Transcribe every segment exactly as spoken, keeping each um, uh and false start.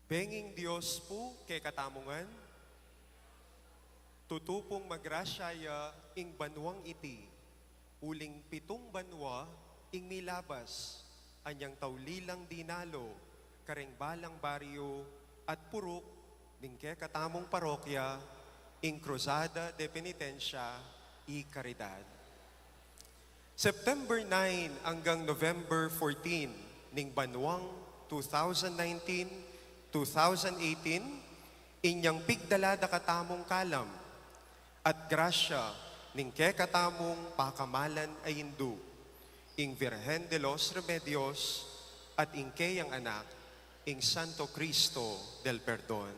Penging Dios pu kekatamu ngan. Tutu pung magrasya ya ing banuang iti, uling pitung banua ing milabas, anyang taulilang dinalu kareng balang baryu at puruk ning kekatamung parokya, ing Cruzada de Penitencia y Caridad. September nine anggang November fourteen ning banuang two thousand nineteen, two thousand eighteen, inyang pigdala da katamung kalam at grasya ning kekatamung pakamalan a Indu, ing Virgen de los Remedios, at ing keyang anak, ing Santo Cristo del Perdon.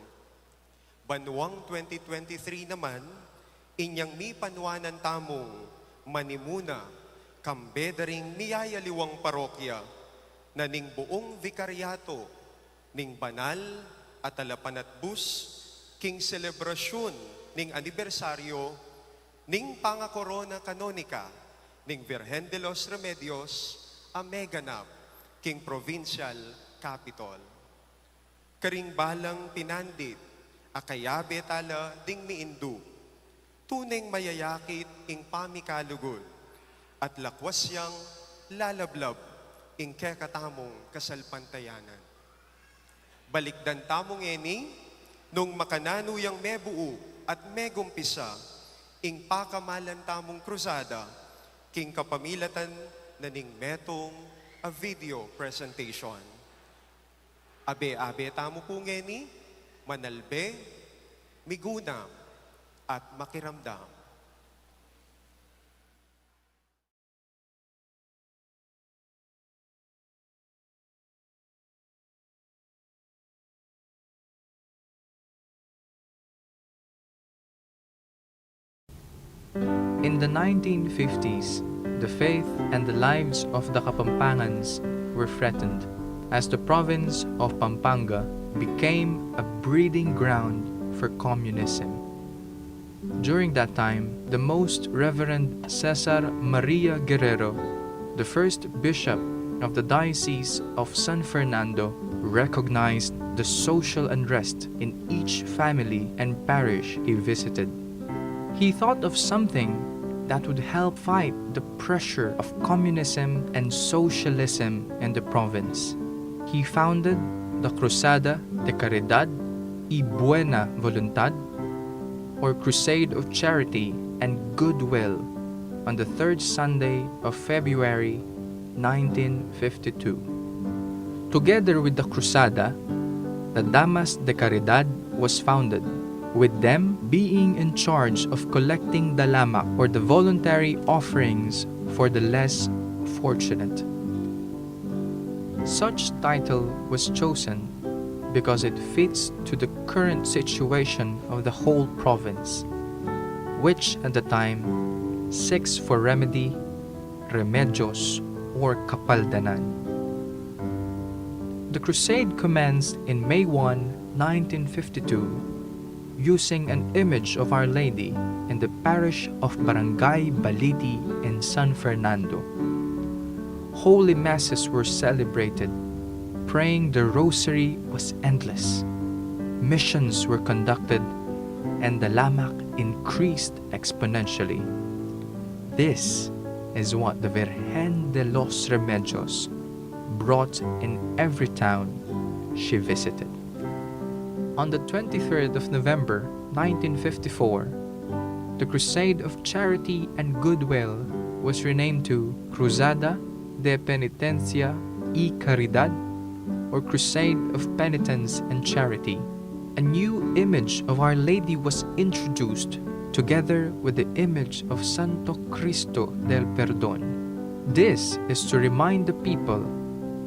Banuang twenty twenty-three naman, inyang mipanuanan tamung manimuna kambe da ring miyayaliwang parokya na ning buung vikaryato ning banal a talapanatbus king selebrasyun ning anibersaryo ning pangakorona kanonika ning Virgen de los Remedios a meganap king provincial capitol. Karing balang pinandit a kayabe tala ding miindu, tuneng mayayakit ing pamikalugud at lakwas yang lalablab ing kekatamung kasalpantayanan. Balikdan tamu ngeni nung makananu yang mebuu at megumpisa ing pakamalan tamung krusada king kapamilatan na ning metung a video presentation. Abe-abe tamu pu ngeni, manalbe, migunam, at makiramdam. In the nineteen fifties, the faith and the lives of the Kapampangans were threatened as the province of Pampanga became a breeding ground for communism. During that time, the Most Reverend Cesar Maria Guerrero, the first bishop of the Diocese of San Fernando, recognized the social unrest in each family and parish he visited. He thought of something that would help fight the pressure of communism and socialism in the province. He founded the Cruzada de Caridad y Buena Voluntad, or Crusade of Charity and Goodwill, on the third Sunday of February nineteen fifty-two. Together with the Cruzada, the Damas de Caridad was founded, with them being in charge of collecting dalamak, or the voluntary offerings for the less fortunate. Such title was chosen because it fits to the current situation of the whole province, which at the time seeks for remedy, remedios, or kapaldanan. The crusade commenced in May one, nineteen fifty-two, using an image of Our Lady in the parish of Barangay Baliti in San Fernando. Holy Masses were celebrated, praying the Rosary was endless, missions were conducted, and dalamak increased exponentially. This is what the Virgen de los Remedios brought in every town she visited. On the twenty-third of November nineteen fifty-four, the Crusade of Charity and Goodwill was renamed to Cruzada de Penitencia y Caridad, or Crusade of Penitence and Charity. A new image of Our Lady was introduced, together with the image of Santo Cristo del Perdon. This is to remind the people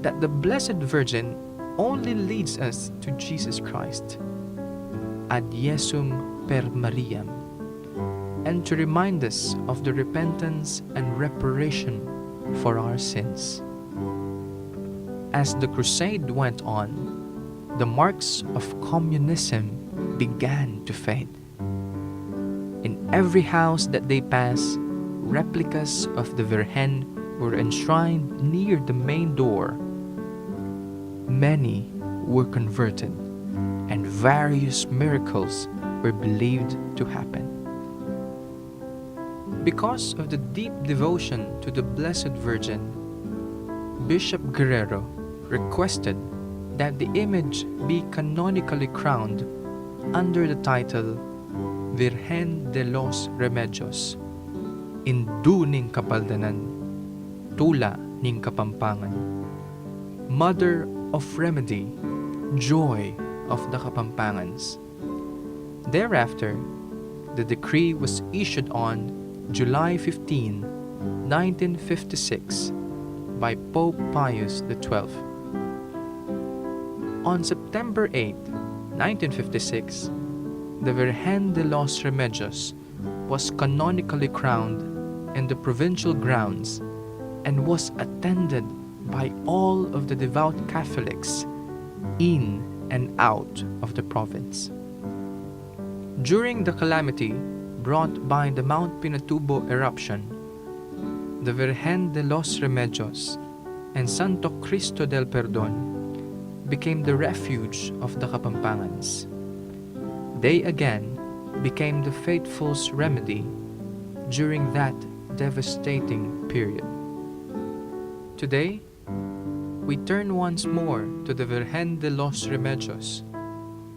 that the Blessed Virgin only leads us to Jesus Christ. Ad Jesum per Mariam, and to remind us of the repentance and reparation for our sins. As the crusade went on, the marks of communism began to fade. In every house that they passed, replicas of the Virgen were enshrined near the main door. Many were converted. and various miracles were believed to happen. Because of the deep devotion to the Blessed Virgin, Bishop Guerrero requested that the image be canonically crowned under the title Virgen de los Remedios, Indu ning Kapaldanan, Tula ning Kapampangan, Mother of Remedy, Joy of the Kapampangans. Thereafter, the decree was issued on July fifteenth, nineteen fifty-six, by Pope Pius the twelfth. On September eighth, nineteen fifty-six, the Virgen de los Remedios was canonically crowned in the provincial grounds and was attended by all of the devout Catholics in and out of the province. During the calamity brought by the Mount Pinatubo eruption, the Virgen de los Remedios and Santo Cristo del Perdon became the refuge of the Kapampangans. They again became the faithful's remedy during that devastating period. Today, we turn once more to the Virgen de los Remedios,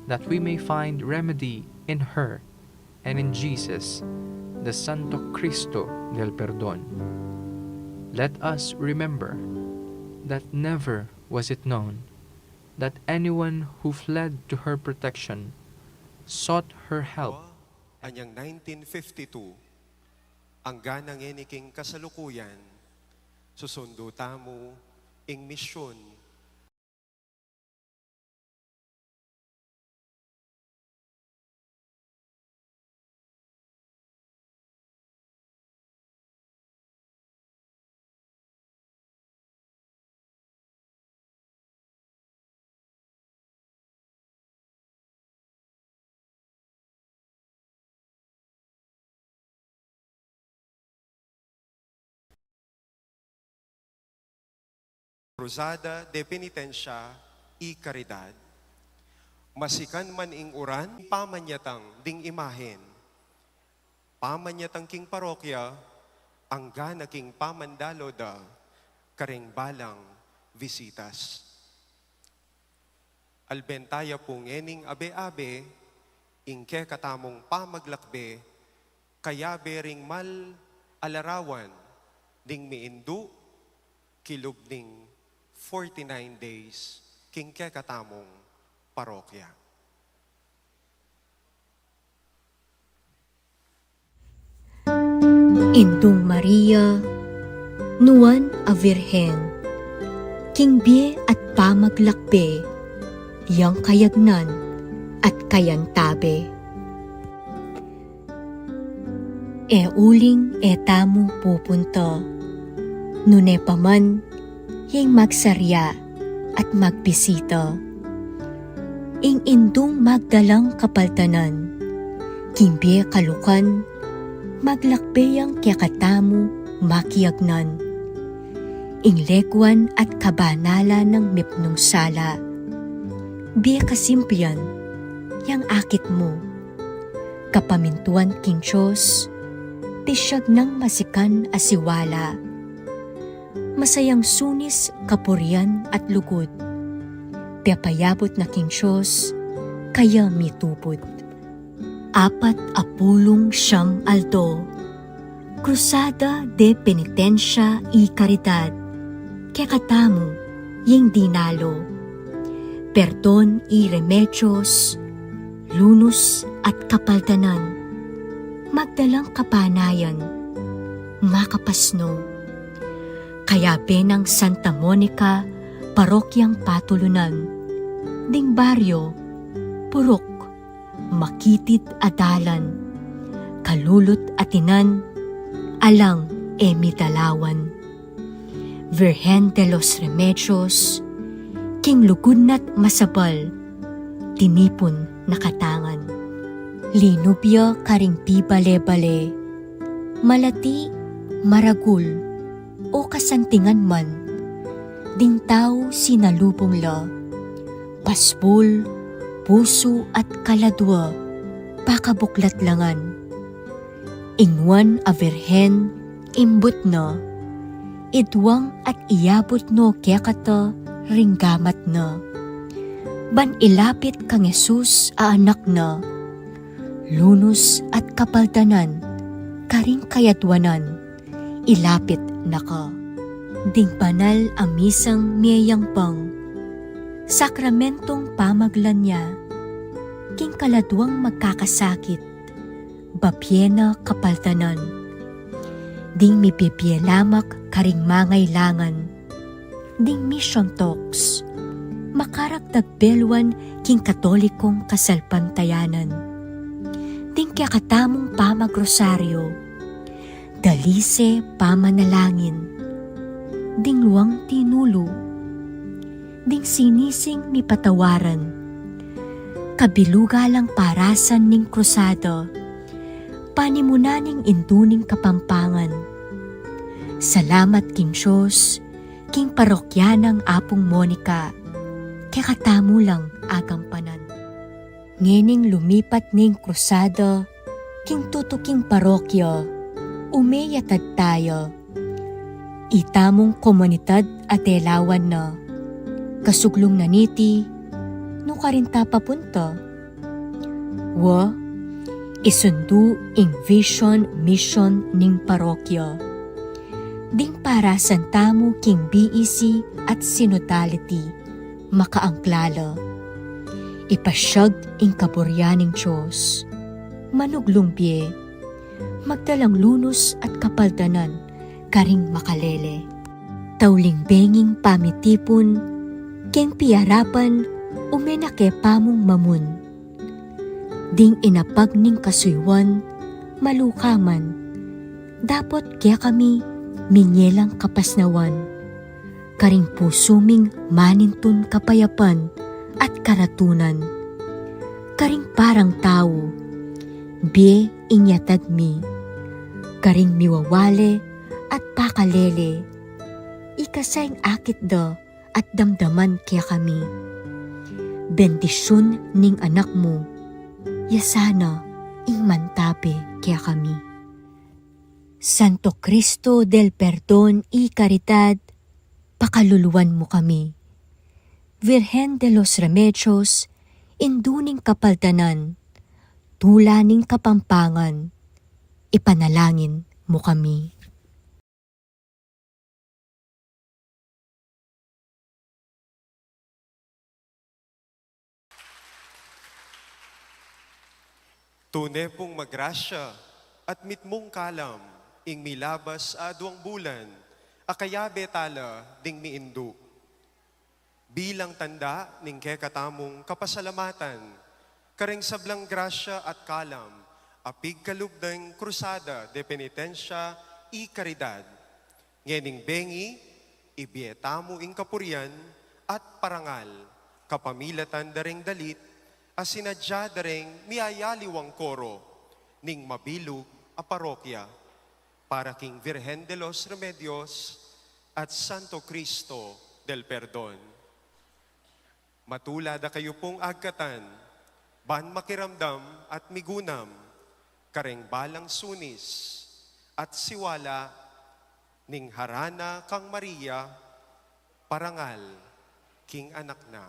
that we may find remedy in her and in Jesus, the Santo Cristo del Perdon. Let us remember that never was it known that anyone who fled to her protection sought her help. Anyang nineteen fifty-two, angga na ngeni king kasalukuyan, susundu tamu ing misyun. Cruzada de Penitencia y Caridad, masikan man ing uran, pamanyatang ding imahen, pamanyatang king parokya, angga na king pamandalo da karing balang bisitas. Alben taya pu ngening abe-abe ing kekatamung pamaglakbe, kayabe ring mal a larawan ding miindu kilub ning forty-nine days king kekatamung parokya. Indung Maria, nuan a Virgen, king bie at pamaglakbe, yang kayagnan at kayantabe. E uling e tamu pupunta, nune pa man, yeng magsarya at magbisita. Ing indung magdalang kapaldanan, king bie kalukan, maglakbe yang kekatamu makiyagnan. Ing leguan at kabanalan nang mipnung sala, bie kasimplian, yang akit mu. Kapamintuan king Dios, pisyag nang masikan a siwala. Masayang sunis, kapurian at lugud, pepayabut na king Dios, kaya mitubud. Apat a pulung siyam aldo, Cruzada de Penitencia y Caridad, kekatamu yeng dinalo. Perdon y remedios, lunus at kapaldanan, magdalang kapanayan, makapasno. Kayabe nang Santa Monica, parokyang patulunan, ding baryo, purok, makitid a dalan, kalulut a tinan, alang e midalawan. Virgen de los Remedios, king lugud na't masabal, tinipun na katangan. Linub ya karing pibale-bale, malati, maragul, o kasantingan man, ding tau sinalubung la, pasbul, pusu at kaladwa, pakabuklat langan. Ing nuan a Virgen, imbut na, idwang at iyabut no kekata ring gamat na. Ban ilapit kang Jesus a anak na, lunus at kapaldanan, karing kayadwanan, ilapit na ka. Ding banal a misang miyayangpang, sakramentong pamaglan ya, king kaladwang magkakasakit, babie na kapaldanan. Ding mibibie lamak karing mangailangan, ding mission talks, makaragdag beluan king Katolikong kasalpantayanan. Ding kekatamung pamagrosaryo, dalise pamanalangin, ding luang tinulu, ding sinising mipatawaran, kabilugan lang parasan ning krusada, panimunan ning Indu ning Kapampangan. Salamat king Dios, king parokya nang Apung Monica, kekatamu lang agampanan. Ngening lumipat ning krusada king tutuking parokya, ume ya taya. Itamung komunidad a telawan na. Kasuglung na niti, nukarin ta papunta? Wa, isundu ing vision, mission ning parokya. Ding parasan tamu king B E C at synodality, makaangklala. Ipasiag ing kaburian ning Dios. Manuglung bie, magdalang lunus at kapaldanan karing makalele. Tauling benging pamitipun, king piyarapan, ume na ke pamung mamun. Ding inapag ning kasuyuan, malukaman, dapot kekami, minye lang kapasnawan. Karing pusu ming manintun kapayapan at karatunan. Karing parang tau, bie ing yatad mi. Karing miwawale at pakalele, ikasa ing akit da at damdaman kekami. Bendisyun ning Anak mu, ya sana ing mantabe kekami. Santo Cristo del Perdon y Caridad, pakaluluan mu kami. Virgen de los Remedios, Indu ning Kapaldanan, Tula ning Kapampangan, ipanalangin mu kami. Tune pung magrasya at mitmung kalam ing milabas a aduang bulan a kayabe tala ding miindu. Bilang tanda ning kekatamung kapasalamatan, kareng sablang grasya at kalam a pigkalub ning Cruzada de Penitencia y Caridad, ngening bengi, ibie tamu ing kapurian at parangal, kapamilatan da ring dalit a sinadya da ring miyayaliwang koro ning mabilug a parokya, para king Virgen de los Remedios at Santo Cristo del Perdon. Matula da kayu pung agkatan, ban makiramdam at migunam kareng balang sunis at siwala ning harana kang Maria, parangal king anak na.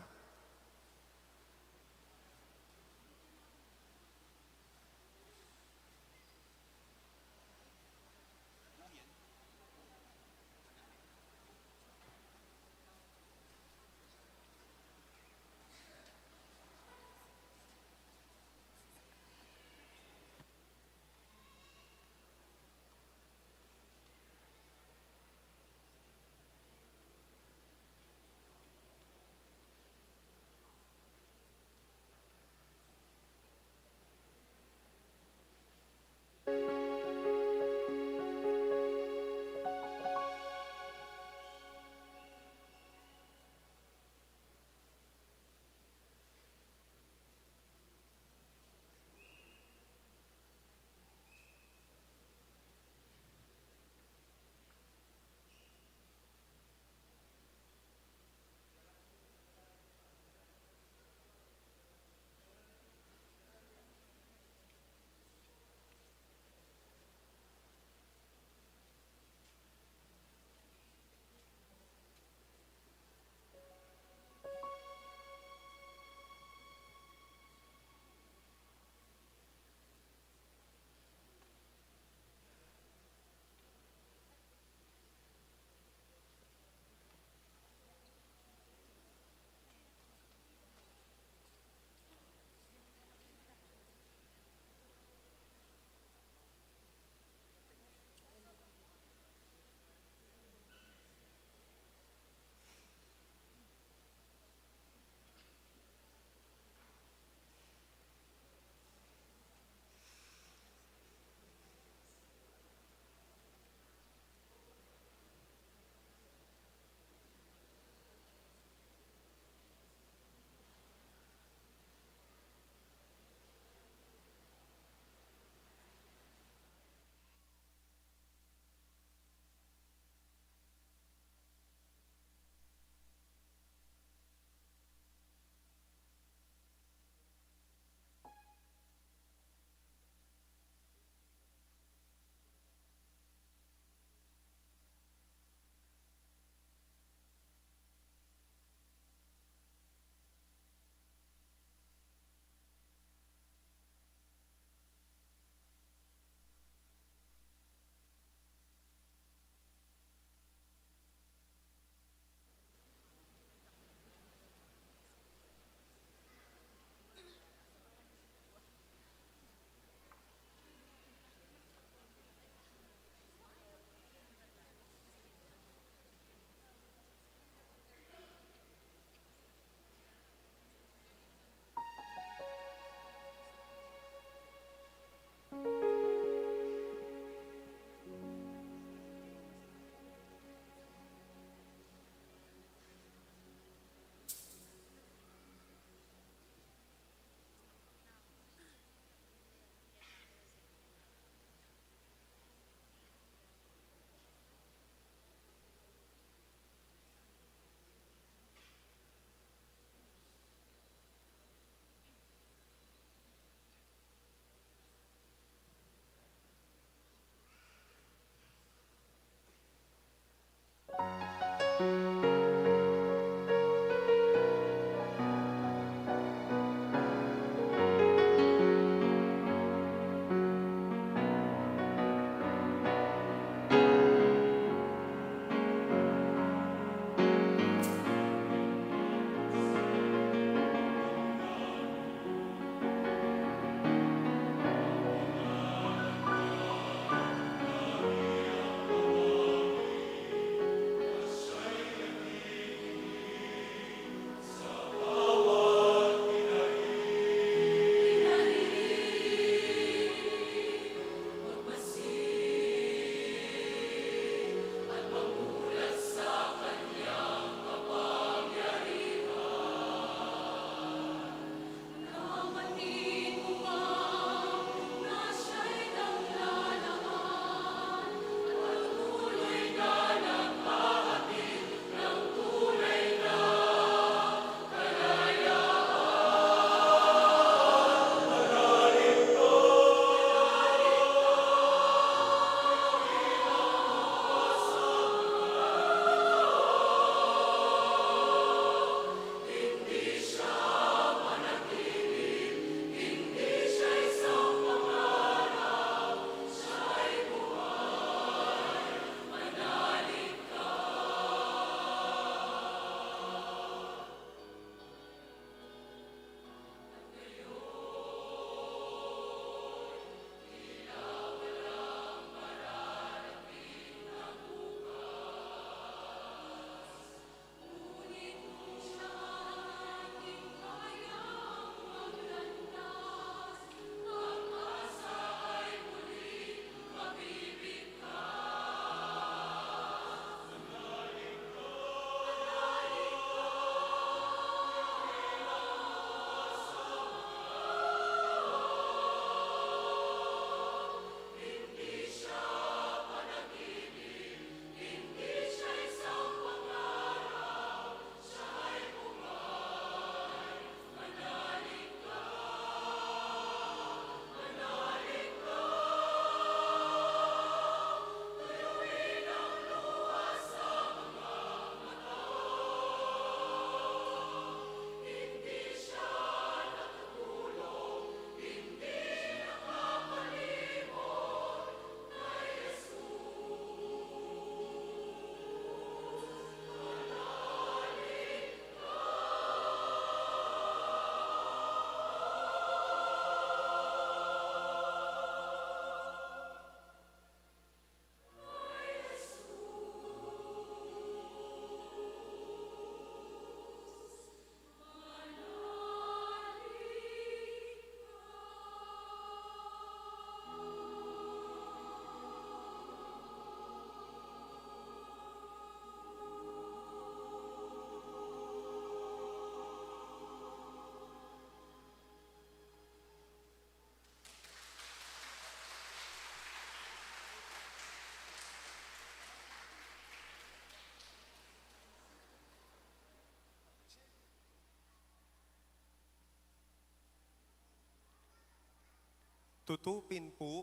Tutu pin pu,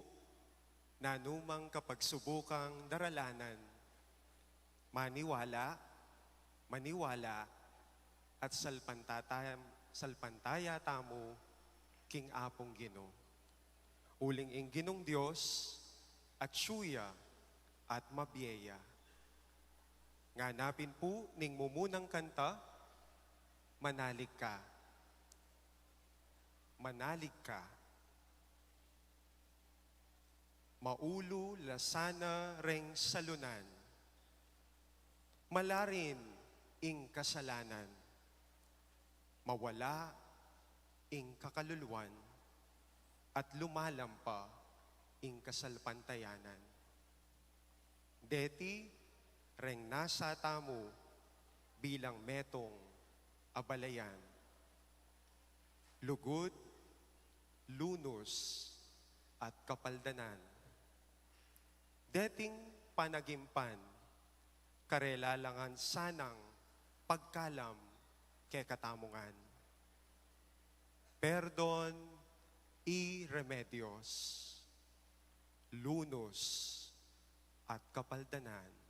nanumang kapagsubukang daralanan, maniwala, maniwala, at salpantata-, salpantaya tamu king Apung Ginu. Uling ing Ginung Dios atyu ya at mabie ya. Ngana pin pu ning mumunang kanta, Manalig Ka. Manalig Ka. Maulu la sana reng salunan, malarin ing kasalanan, mawala ing kakaluluan, at lumalam pa ing kasalpantayanan. Deti reng nasa tamu bilang metung a balayan, lugud, lunus, at kapaldanan. Deting panagimpan, karela la ngan sanang pagkalam kekatamu ngan. Perdon y remedios, lunus, at kapaldanan.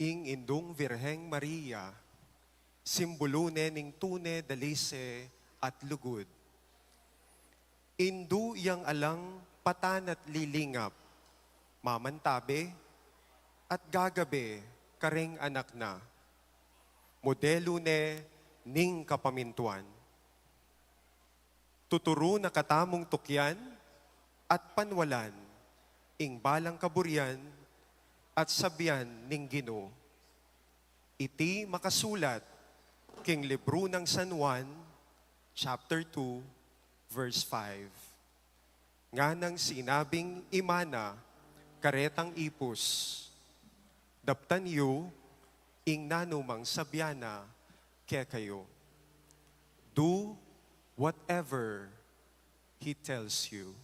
Ing Indung Virgen Maria, simbulu ne ning tune, dalise at lugud. Indu yang alang patan at lilingap, mamantabe at gagabe kareng anak na. Modelu ne ning kapamintuan. Tuturu na katamung tukyan at panwalan ing balang kaburian at sabian ning Ginu. Iti makasulat king libru nang San Juan, chapter two, verse five. Nganang sinabing ima na karetang ipus, "Daptan yu ing nanumang sabian na kekayu." Do whatever he tells you.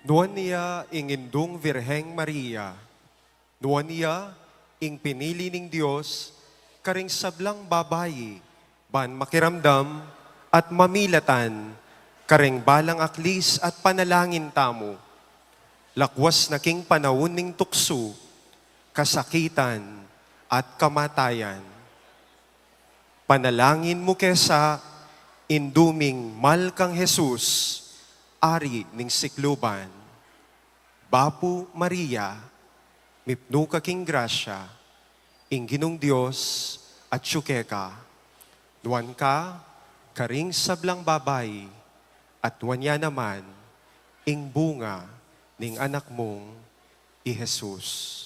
Nuan ya ing Indung Virgeng Maria, nuan ya ing pinili ning Dios karing sablang babai, ban makiramdam at mamilatan karing balang aklis at panalangin tamu. Lakwas na king panaun ning tuksu, kasakitan, at kamatayan. Panalangin mu ke sa Indu ming mal kang Jesus, Ari ning sikluban. Bapu Maria, mipnu ka king grasya, ing Ginung Dios atyu keka. Nuan ka karing sablang babai, at nuan ya naman ing bunga ning anak mung i Jesus.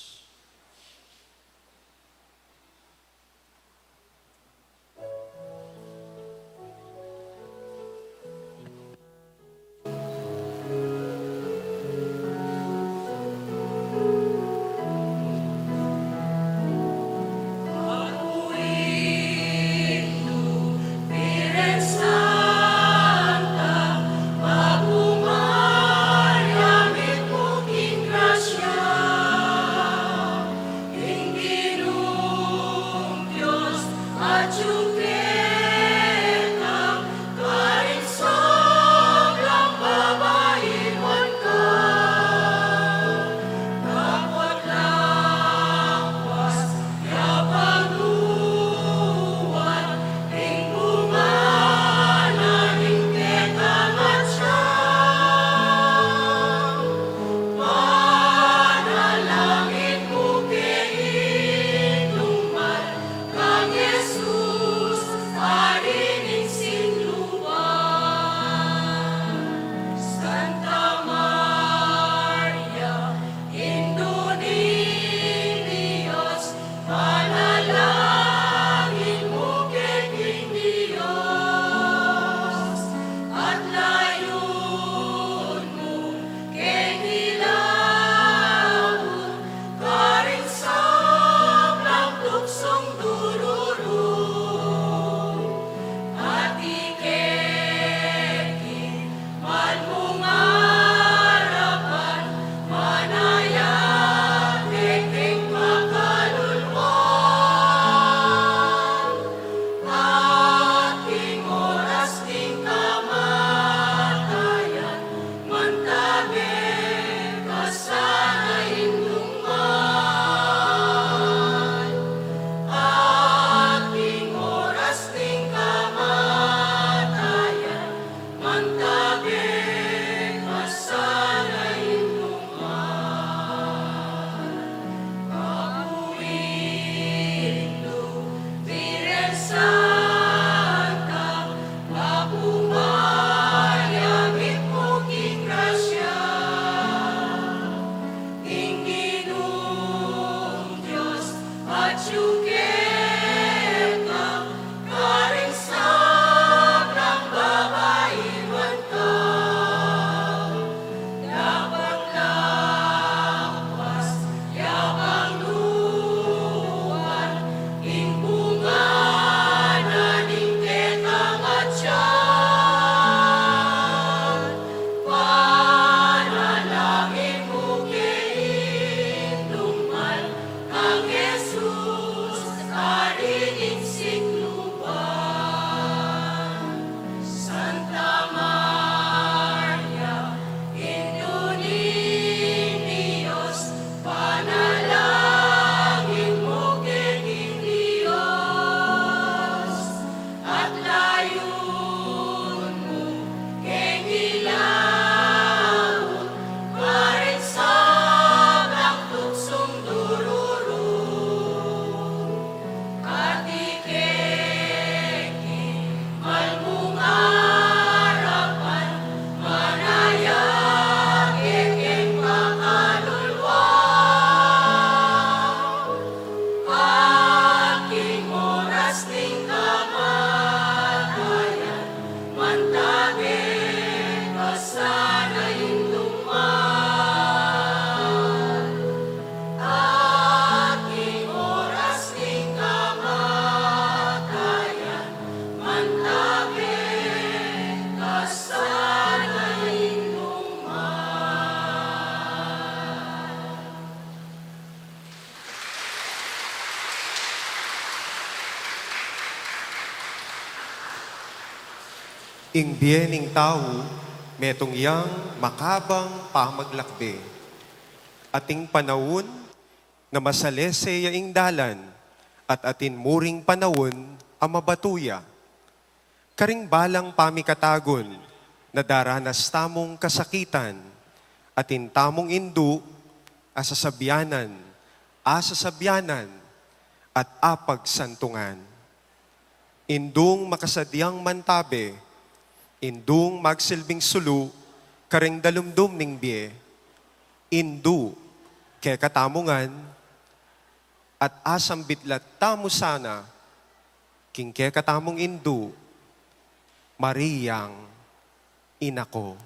Ing bie ning tau, metung yang makabang pamaglakbe. Atin panaun na masalese ya ing dalan, at atin mu ring panaun a mabatu ya. Karing balang pamikatagun na daranas tamung kasakitan, atin tamung indu a sasabyanan, a sasabyanan, at apagsantungan. Indung makasadyang mantabe, indung magsilbing sulu karing dalumdum ning bie, indu kekatamu ngan, at asambit la tamu sana king kekatamung indu, Mariang ina ko.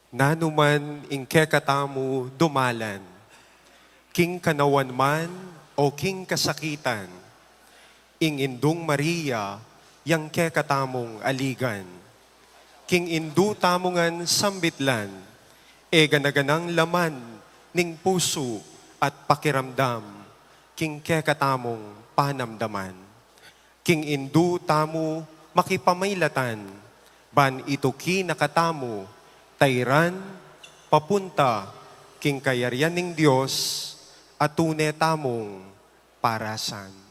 Nanu man ing kekatamu dumalan, king kanawan man o king kasakitan, ing Indung Maria yang kekatamung aligan. King Indu tamu ngan sambitlan, e gana-ganang laman ning pusu at pakiramdam, king kekatamung panamdaman. King Indu tamu makipamailatan, ban ituki na katamu, tairan, papunta king kayarian ning Dios, a tune tamung parasan.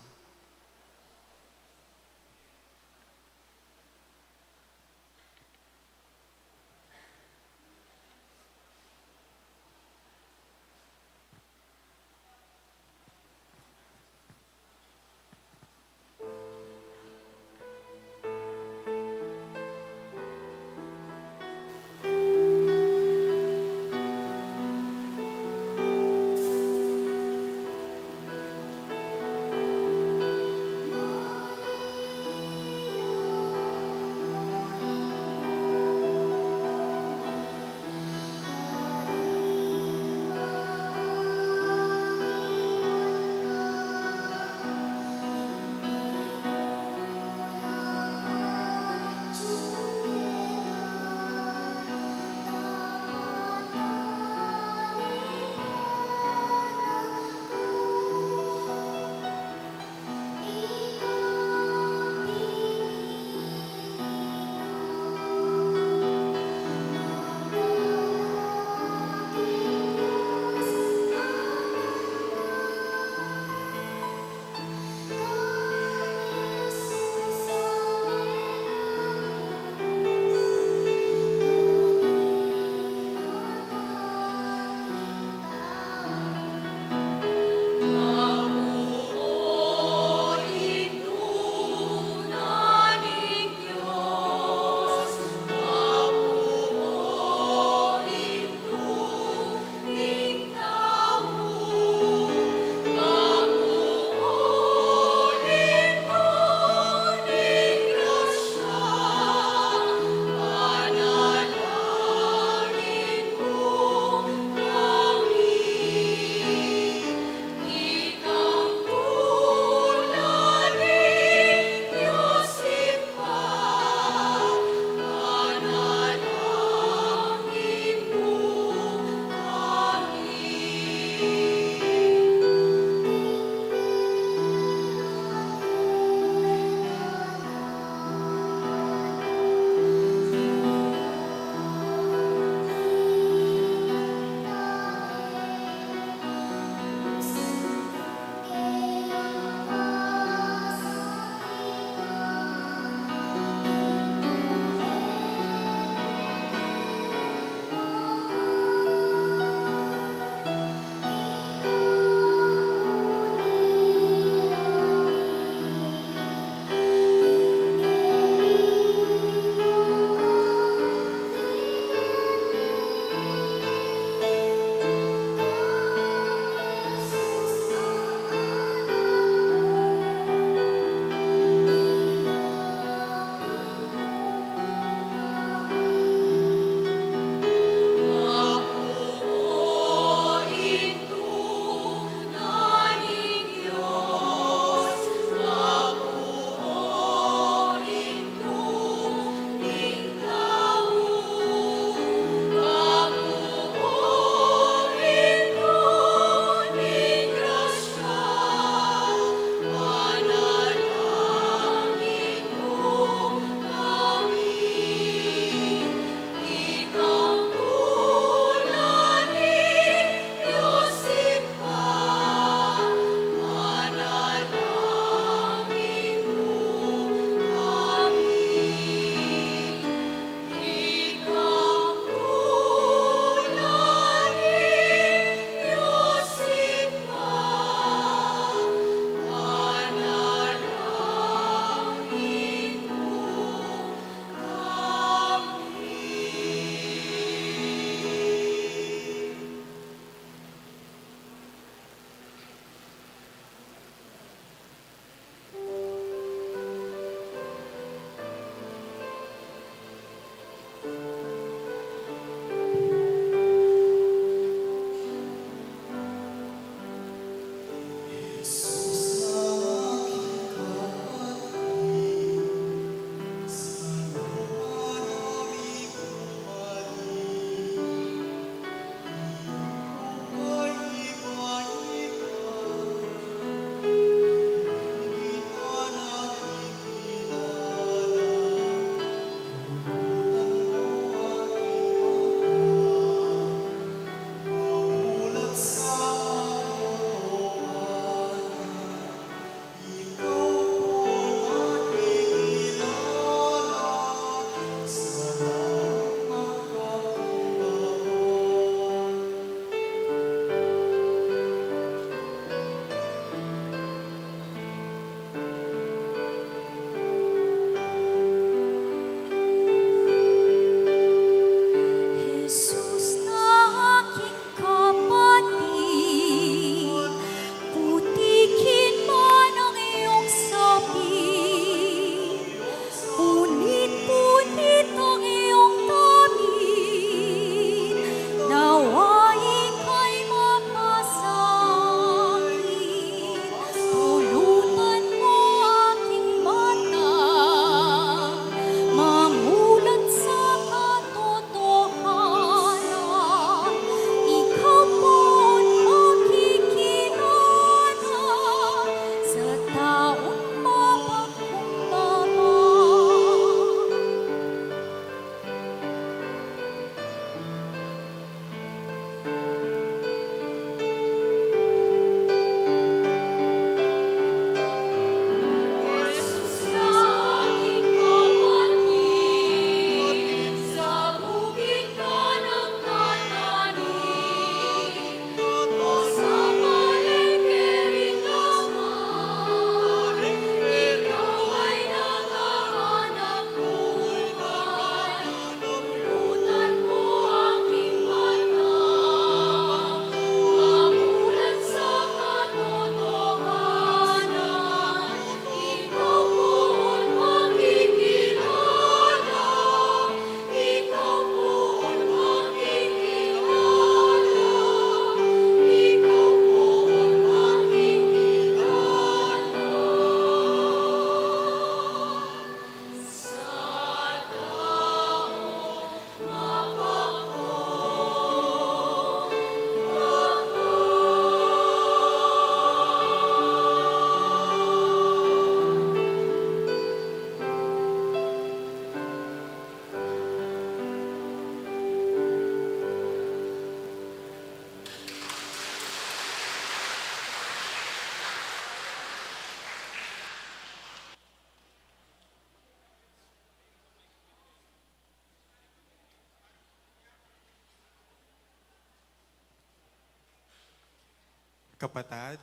Kapatad,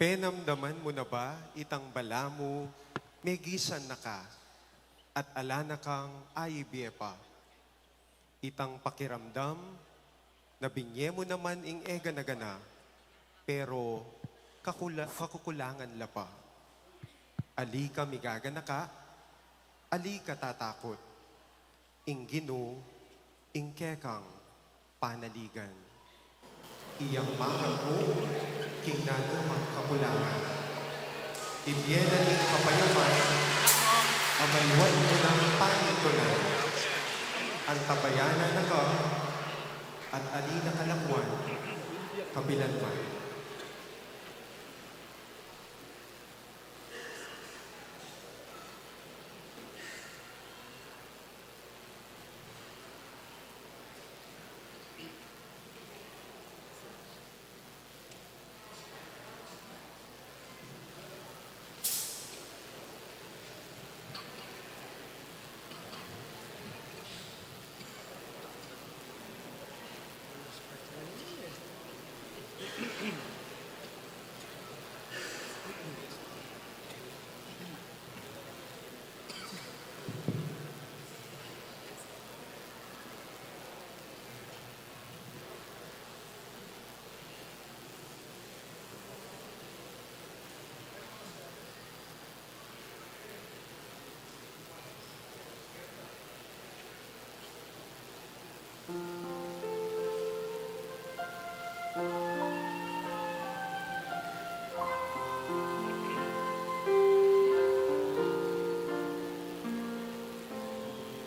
penamdaman mu na ba itang balamu megisan na ka at ala na kang ayibie pa? Itang pakiramdam na binye mu naman ing egana-gana, pero kakula-, kakukulangan la pa. Ali ka migaganaka, ali ka tatakut. Ing Ginu, ing kekang panaligan. Iyang mangan mu king nanumang kakulangan. Ibie na ning kapayapan, amaywan mu nang panintunan. Antabayanan na ka, at ali na ka lakwan, kapilan man.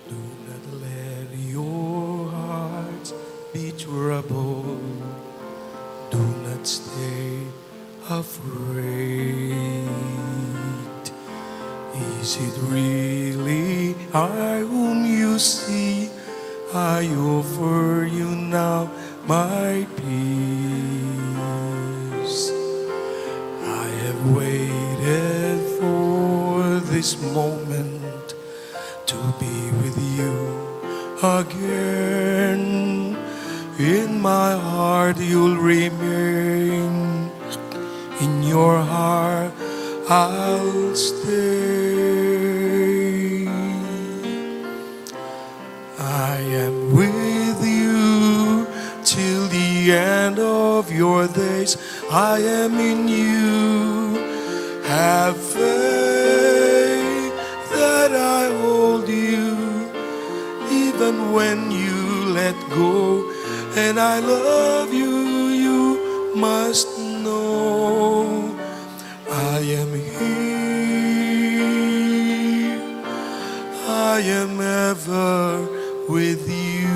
Do not let your hearts be troubled. Do not stay afraid. Is it really I whom you see? I offer you now my peace. I have waited for this moment to be with you again. In my heart you'll remain, in your heart I'll stay. I am with you till the end of your days. I am in you. Have faith that I hold you, even when you let go. And I love you, you must know. I am here, I am ever with you.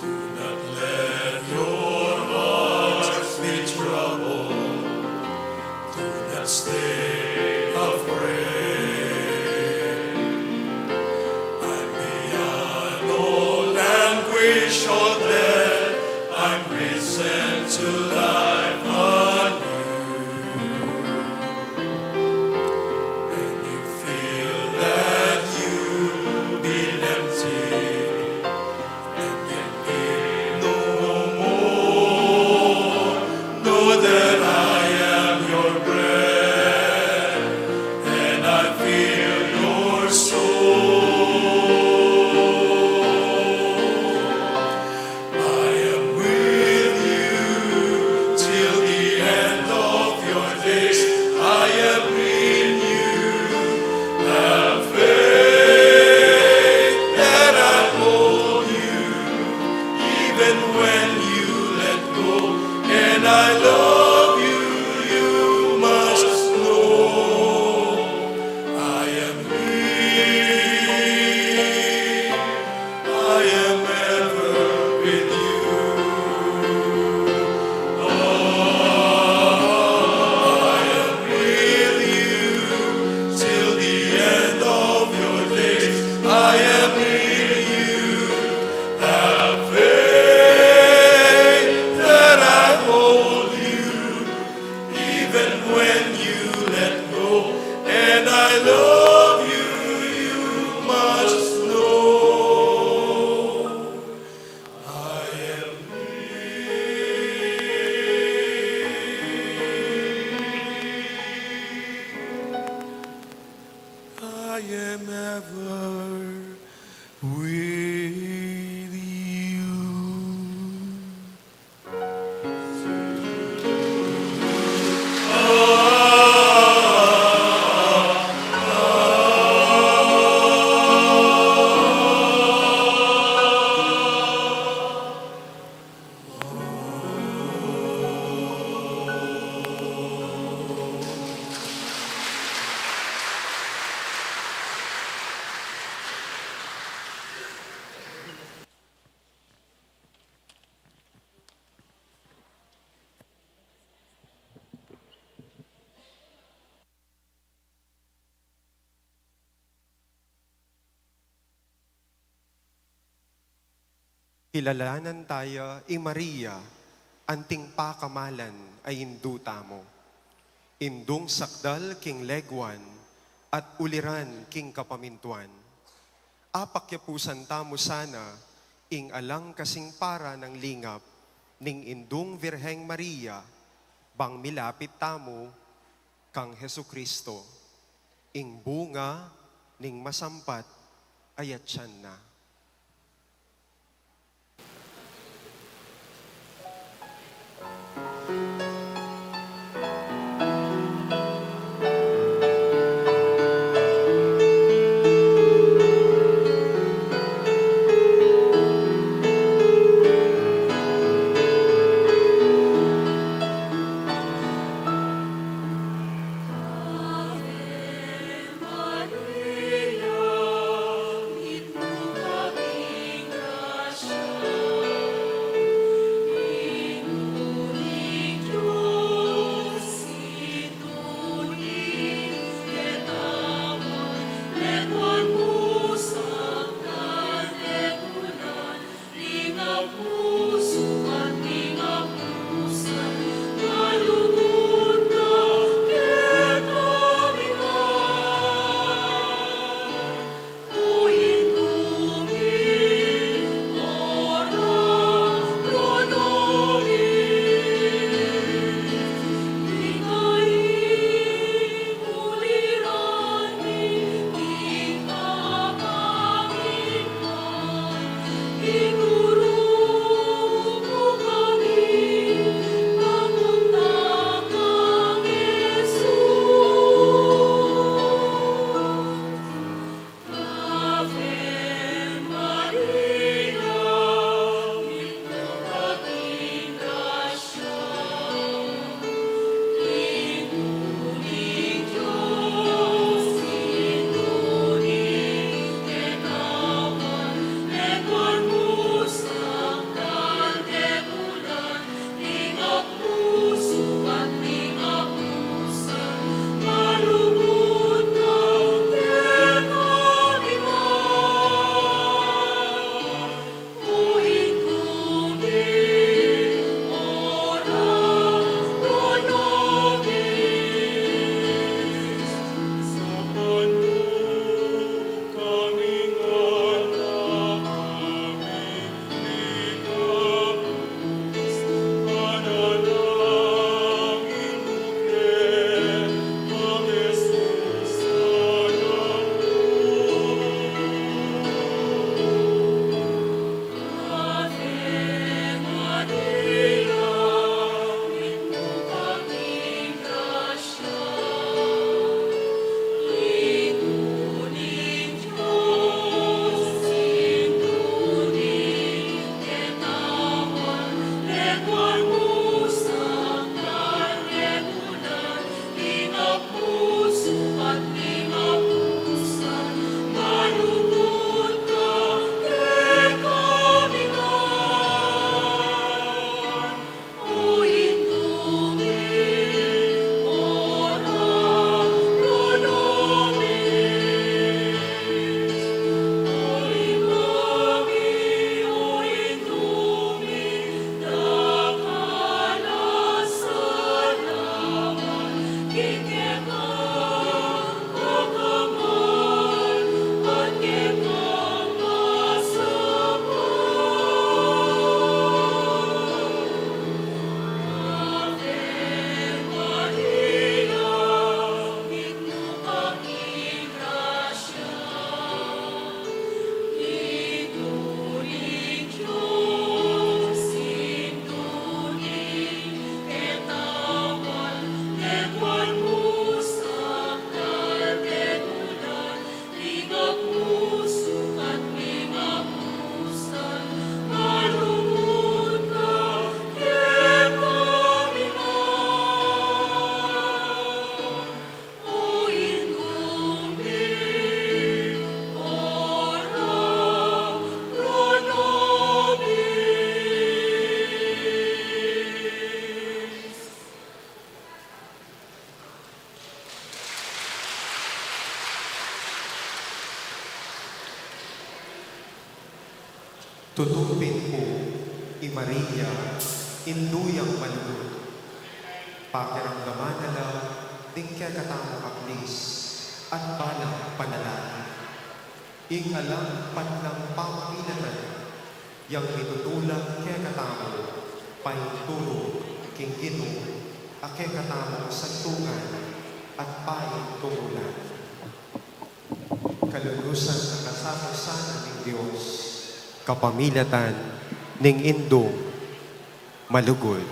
Do not let your hearts be troubled. Do not stay afraid. I'm beyond all anguish, all death. I'm risen to life anew. When you feel that you've been empty, and can give no more. Know that I am your bread, and I fill your soul. Kilalanan taya i Maria, anting pakamalan a indu tamu. Indung sakdal king leguan at uliran king kapamintuan. Apakyapusan tamu sana ing alang kasing para nang lingap ning Indung Birheng Maria, bang milapit tamu kang Jesucristo, ing bunga ning masampat a atyan na. Tutupin ku i Maria, Indu yang malugud, pakiramdaman na la ding kekatamung ablis at balang panalangin. Ing alang patlang pamamilatan yang mitutulang kekatamu, painturu king Ginu a kekatamung santukan at painturu na. Kalugusan a kasasakupan ning Dios kapamilatan ning Indung malugud.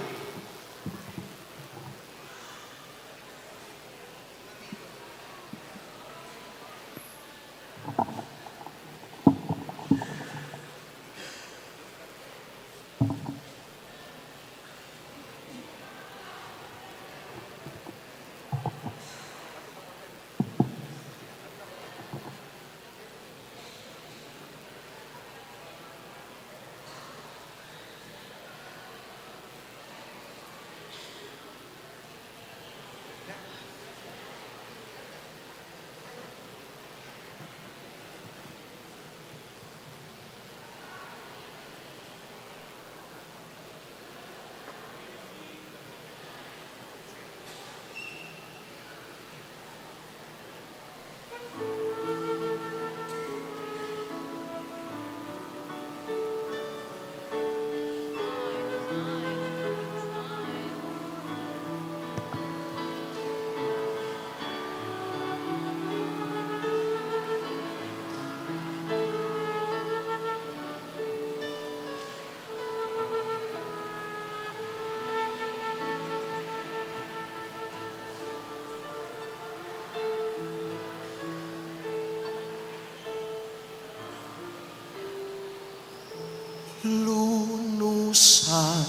Lunusan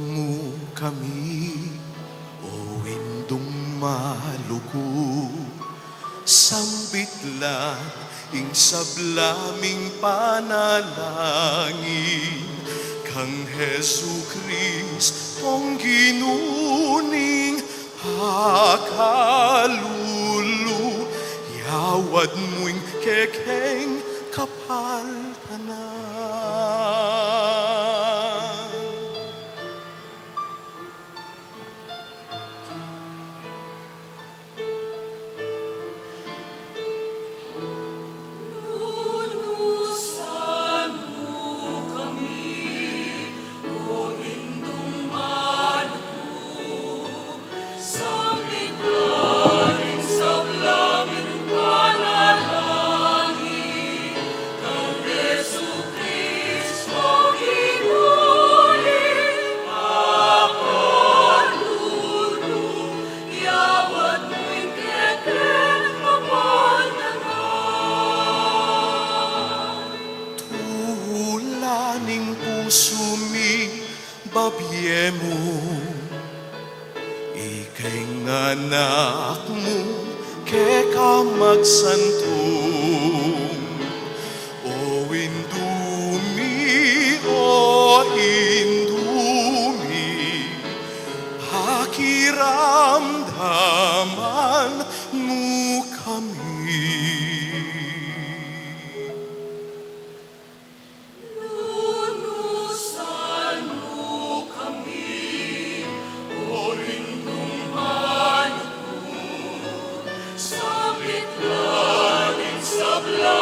mu kami, O Indung malugud, sambit la ing sabla ming panalangin kang Jesucristong Ginu ning akalulu, yawad mu ing kekeng kapaldanan. Tula ning pusu mi, babie mu ika ing anak mu keka magsantung. O Indu mi, O Indu mi, pakiramdaman mu kami. Lunusan mu kami, O Indung malugud, sambit la ing sabla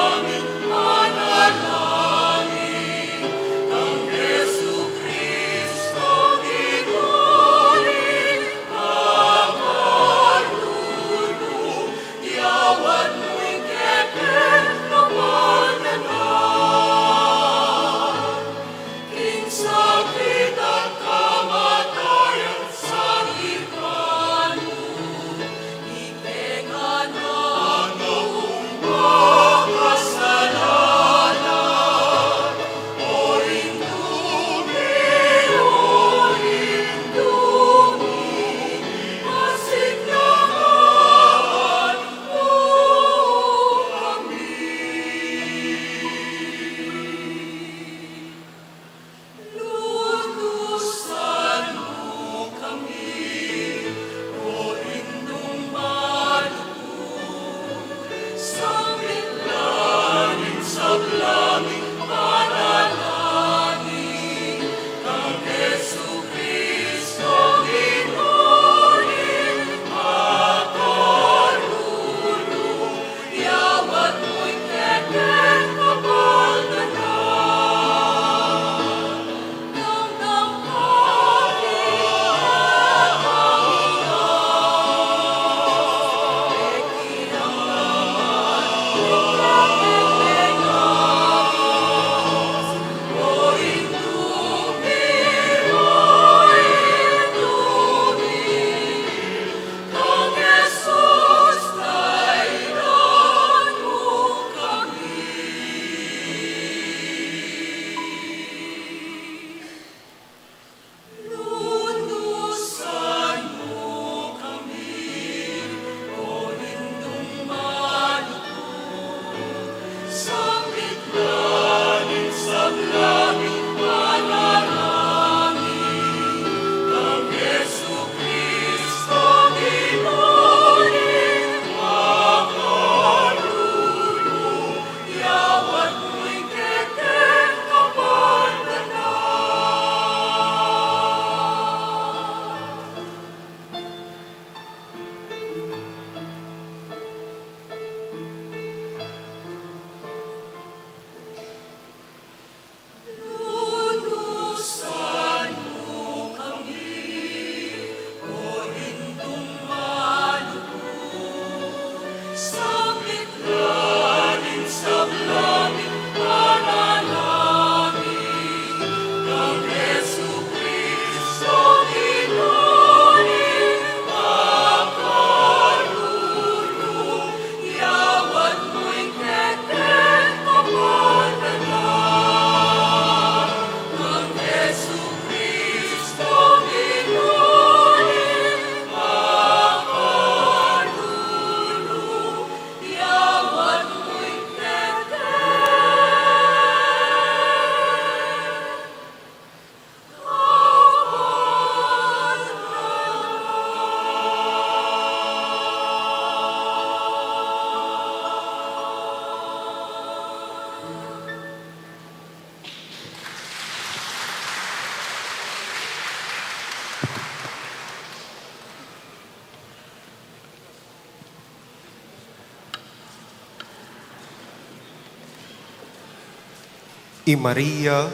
I Maria,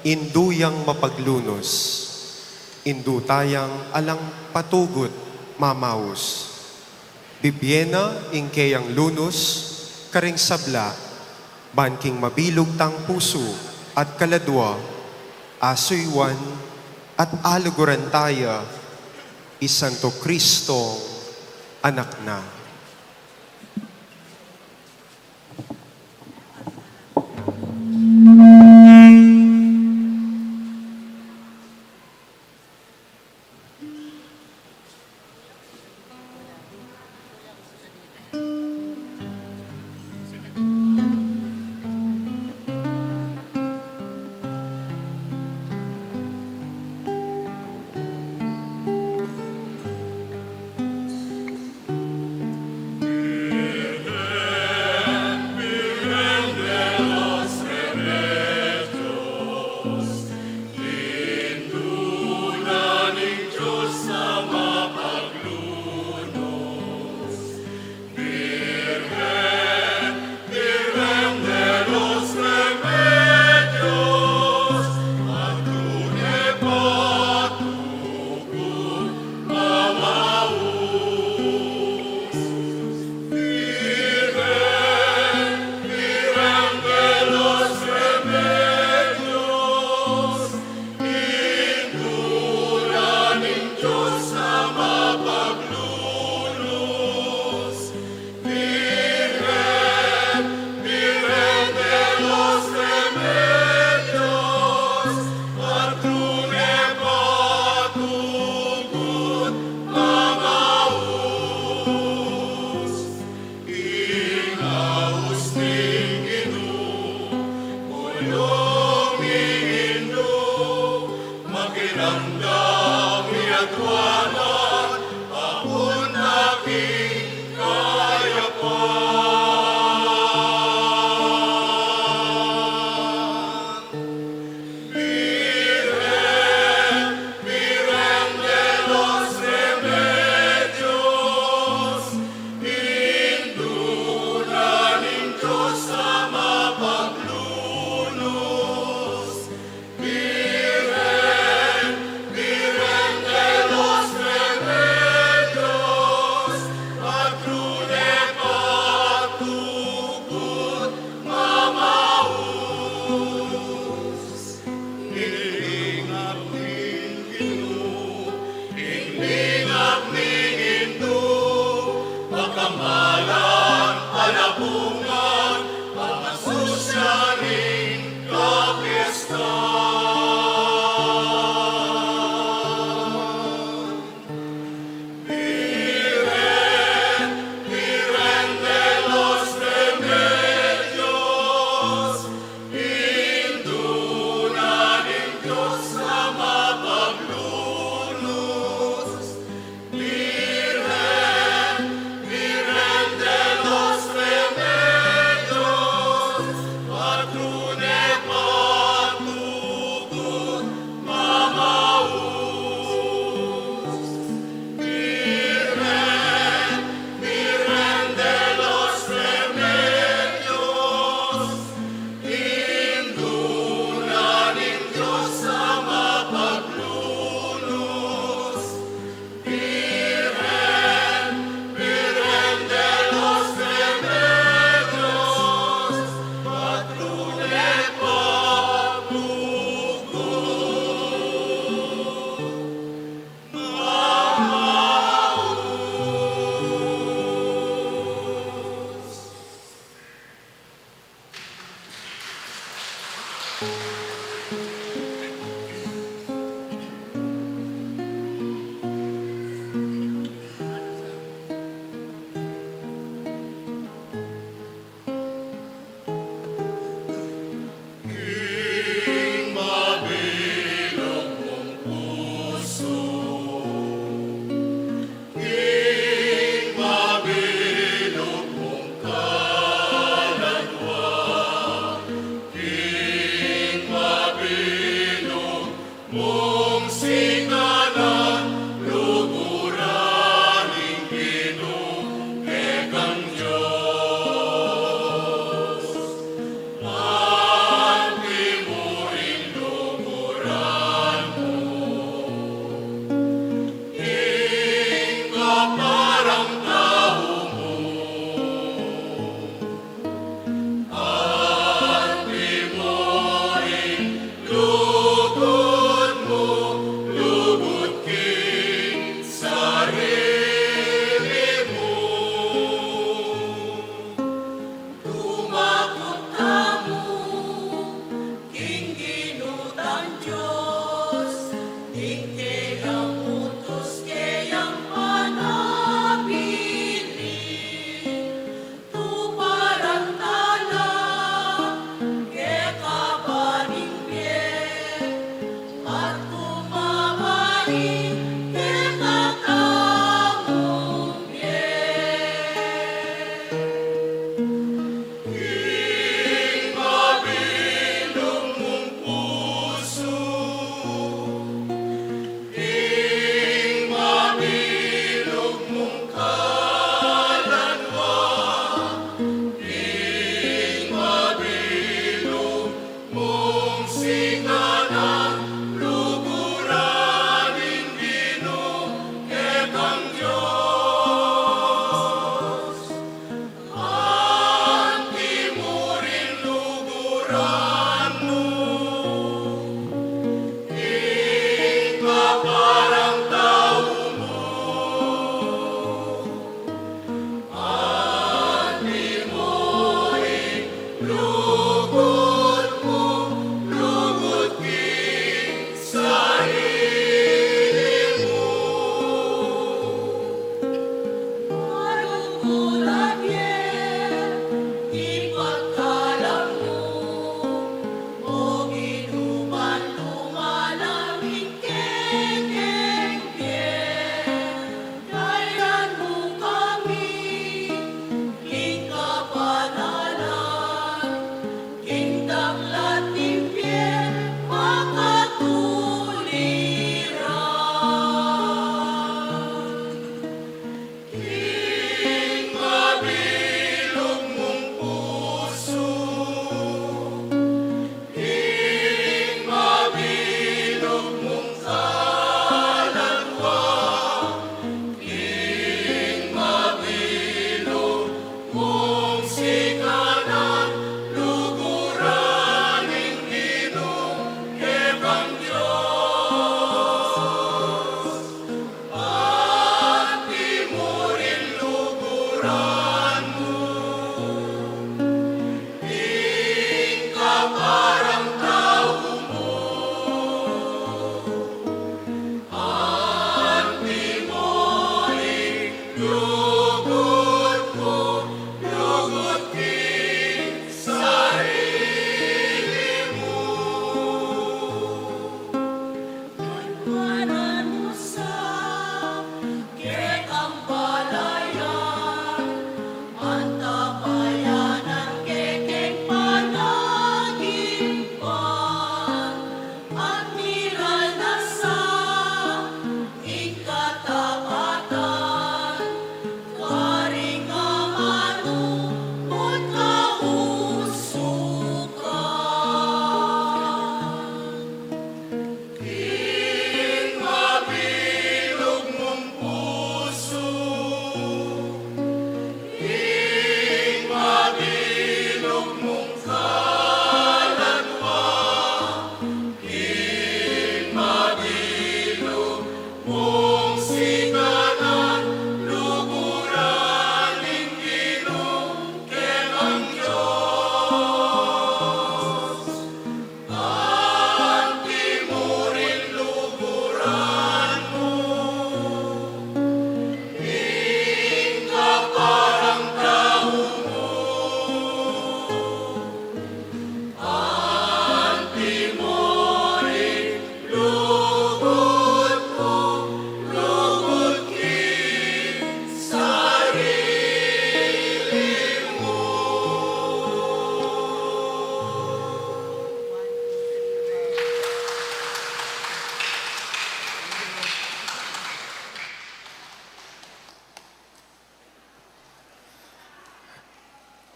Indu yang mapaglunus, Indu taya yang alang patugut mamaus. Bibie na ing keyang lunus karing sabla, ban king mabilug tang pusu at kaladua, asuyuan at aluguran taya i Santo Cristong Anak na.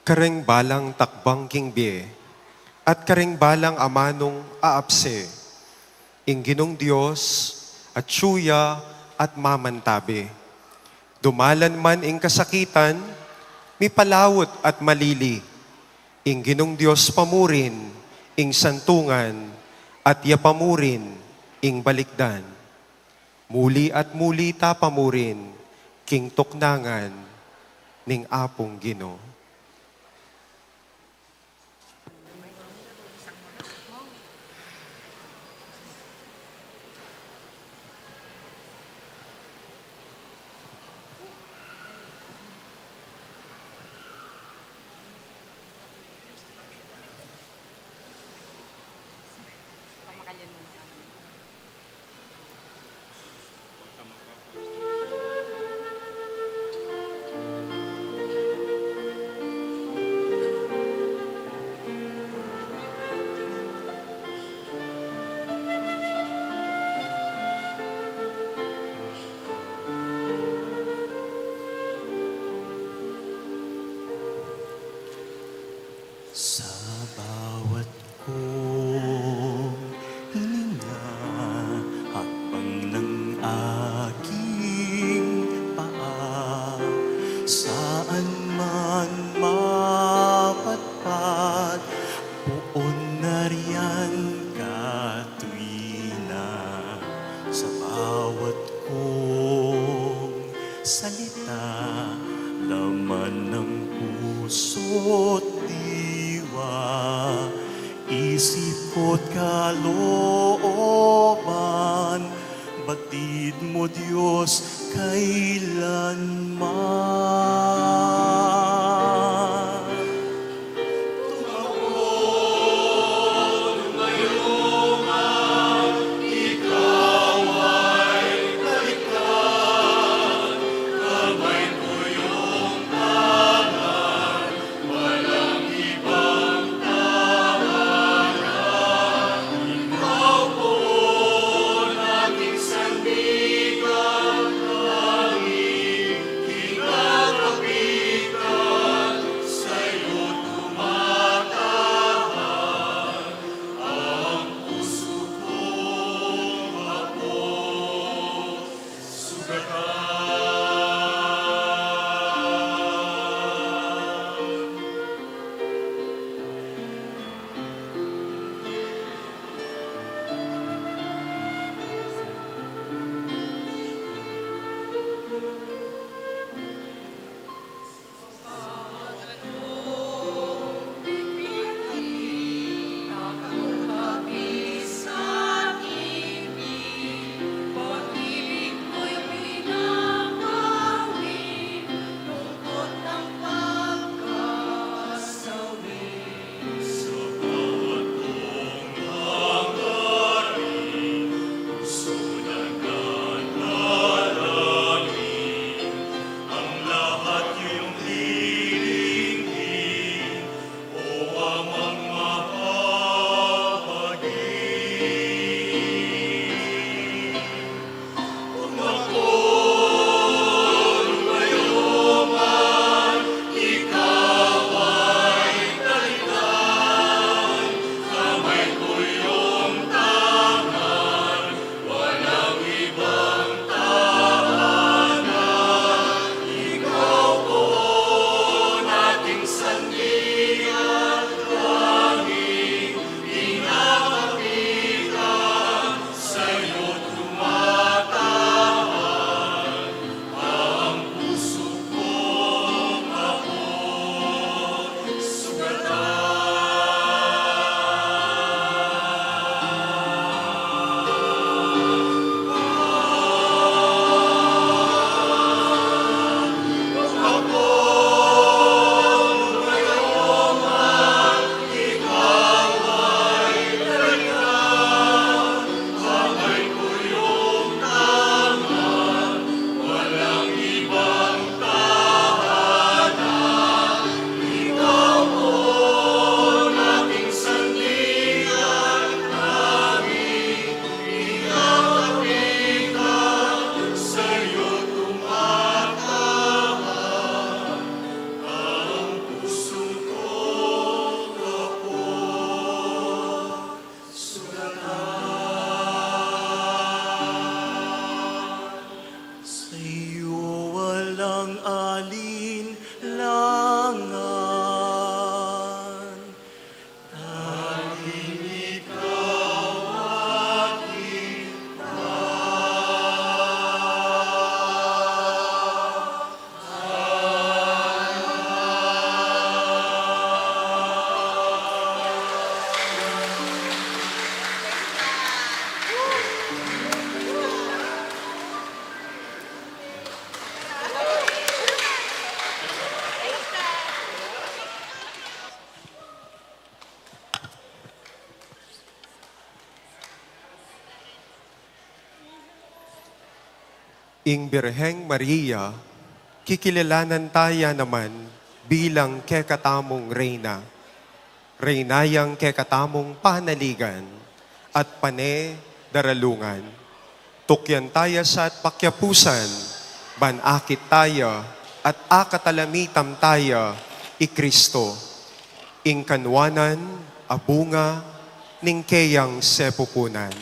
Kareng balang takbang king bie, at kareng balang amanung aapse, ing Ginung Dios atyu ya at mamantabe. Dumalan man ing kasakitan, mipalaut at malili, ing Ginung Dios pamurin ing santungan, at ya pamurin ing balikdan. Muli at muli ta pamurin king tuknangan ning Apung Ginu. Sa bawat kong hininga, hakbang ng aking paa, saan man mapatpat, poon na riyan ka tuwina. Sa bawat kong salita, laman ng puso't diwa, isip ko't kalooban, batid mo, Diyos, kailanman. Ing Birheng Maria, kikilalanan taya naman bilang kekatamung Reyna. Reyna yang kekatamung panaligan at pane daralungan. Tukyan taya sa at pakiapusan, ban akit taya at akatalamitam taya i Kristo, ing kanuanan a bunga ning keyang sepupunan.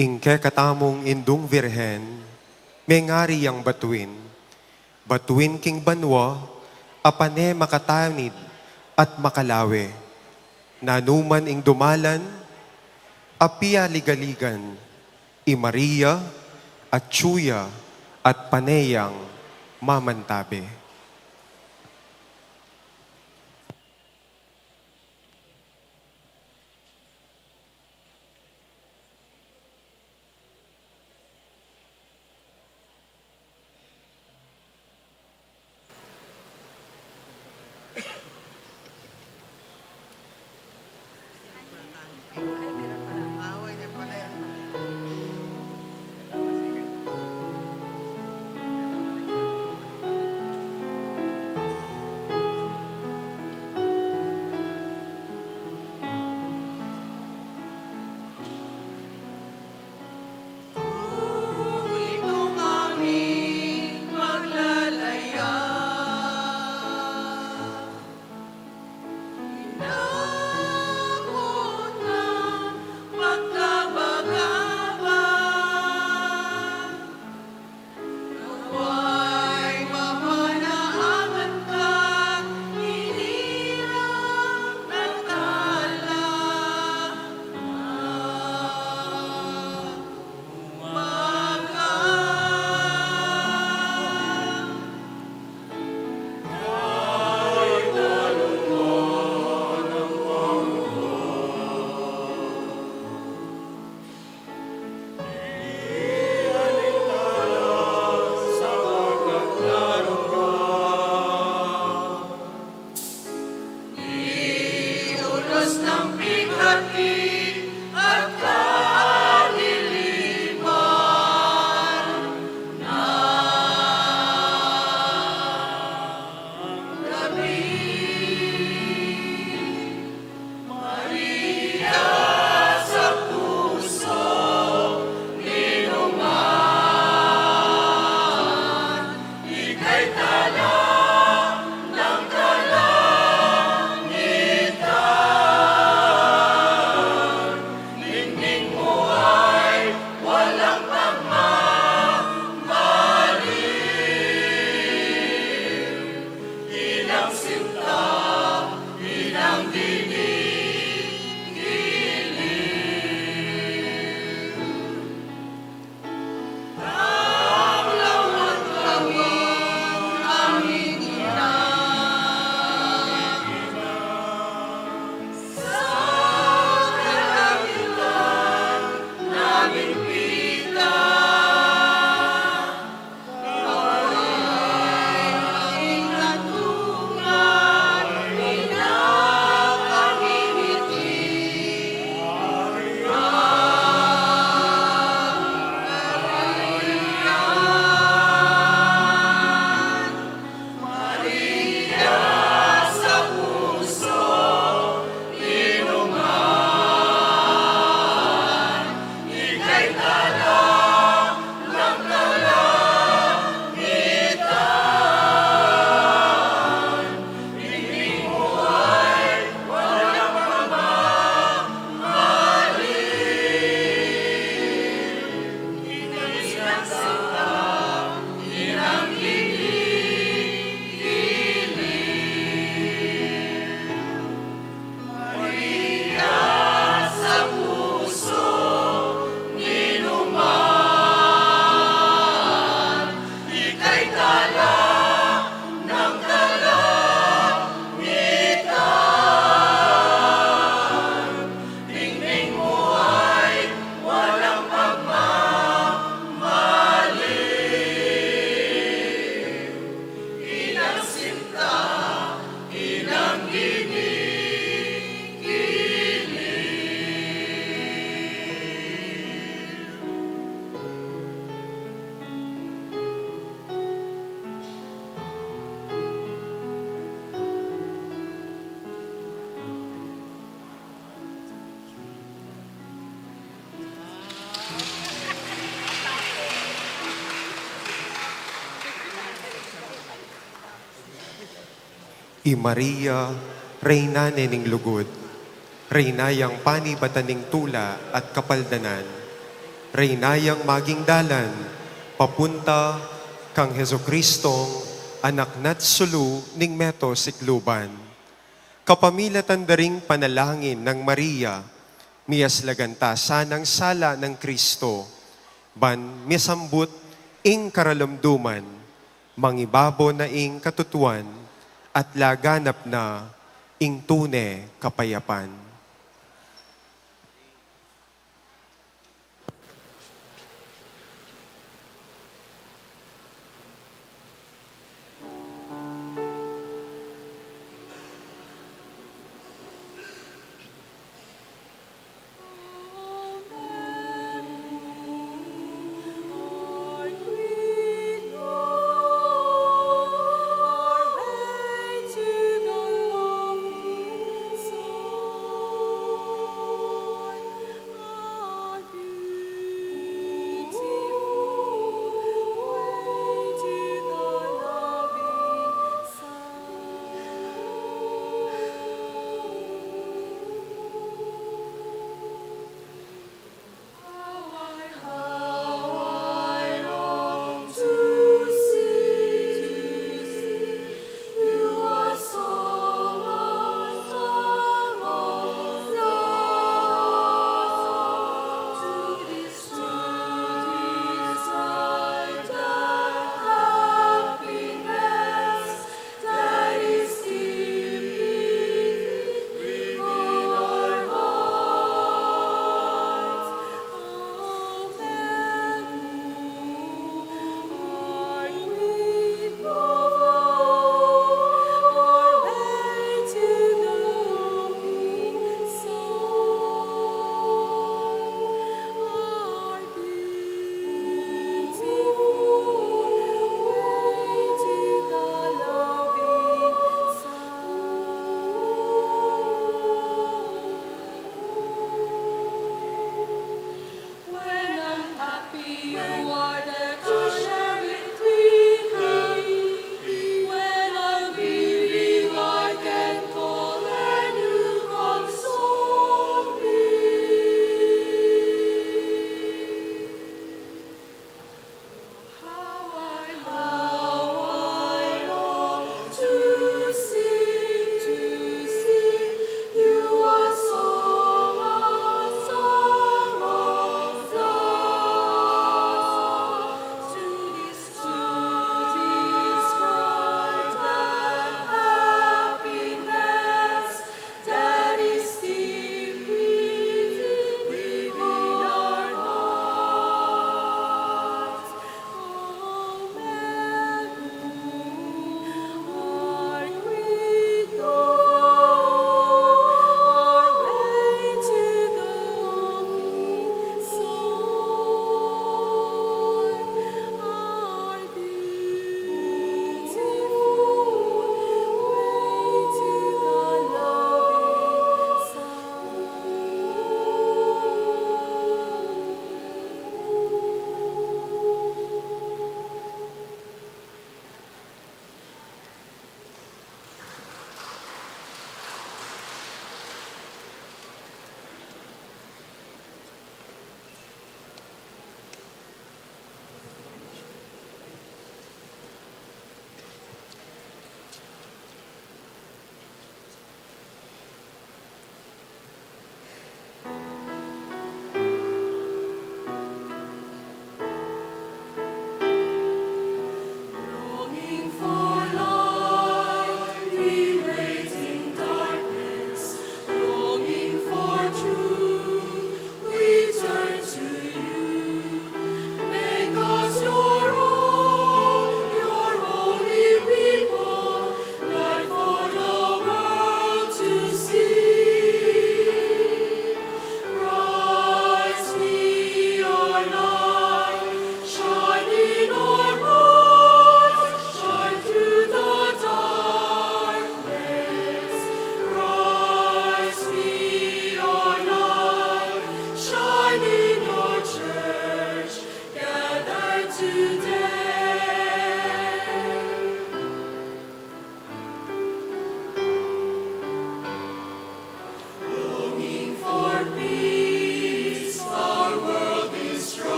Ing kekatamung Indung Virgen, mengari yang batuin, batuin king banua a pane makatanid at makalawe. Nanuman ing dumalan, apialigaligan, i Maria, atyu ya, at pane yang mamantabe. I Maria, Reyna ne ning lugud, Reyna yang panibatan ning tula at kapaldanan, Reyna yang maging dalan papunta kang Jesucristong Anak na't Sulu ning Meto Sikluban. Kapamilatan da ring panalangin nang Maria, miyaslagan ta sanang sala nang Kristo, ban misambut ing karalumduman, mangibabo na ing katutuan, at laganap na ing tune kapayapan.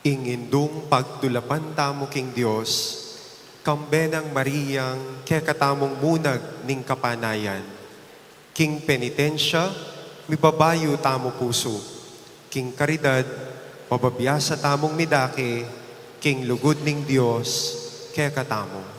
Ing indung pagdulapan tamu king Dios, kambe nang Mariang kekatamung munag ning kapanayan. King penitensya, mibabayu tamu pusu. King karidad, mababiasa tamung midake king lugud ning Dios kekatamu.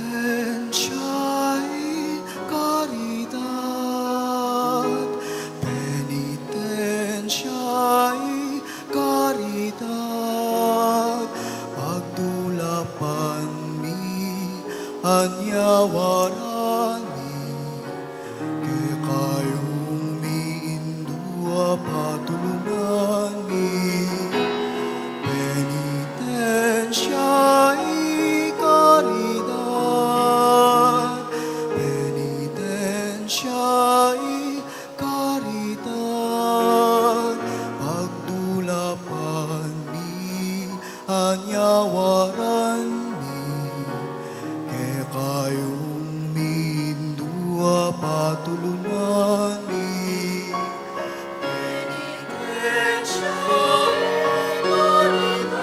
Penitensya i karidad, penitensya i karidad, pagdulapan mi, anyawaran mi, kekayung mindu a patulunan mi. Penitensya i karidad, penitensya i karidad, pagdulapan mi, anyawaran mi, kekayung mindu a patulunan mi. Penitensya i karidad,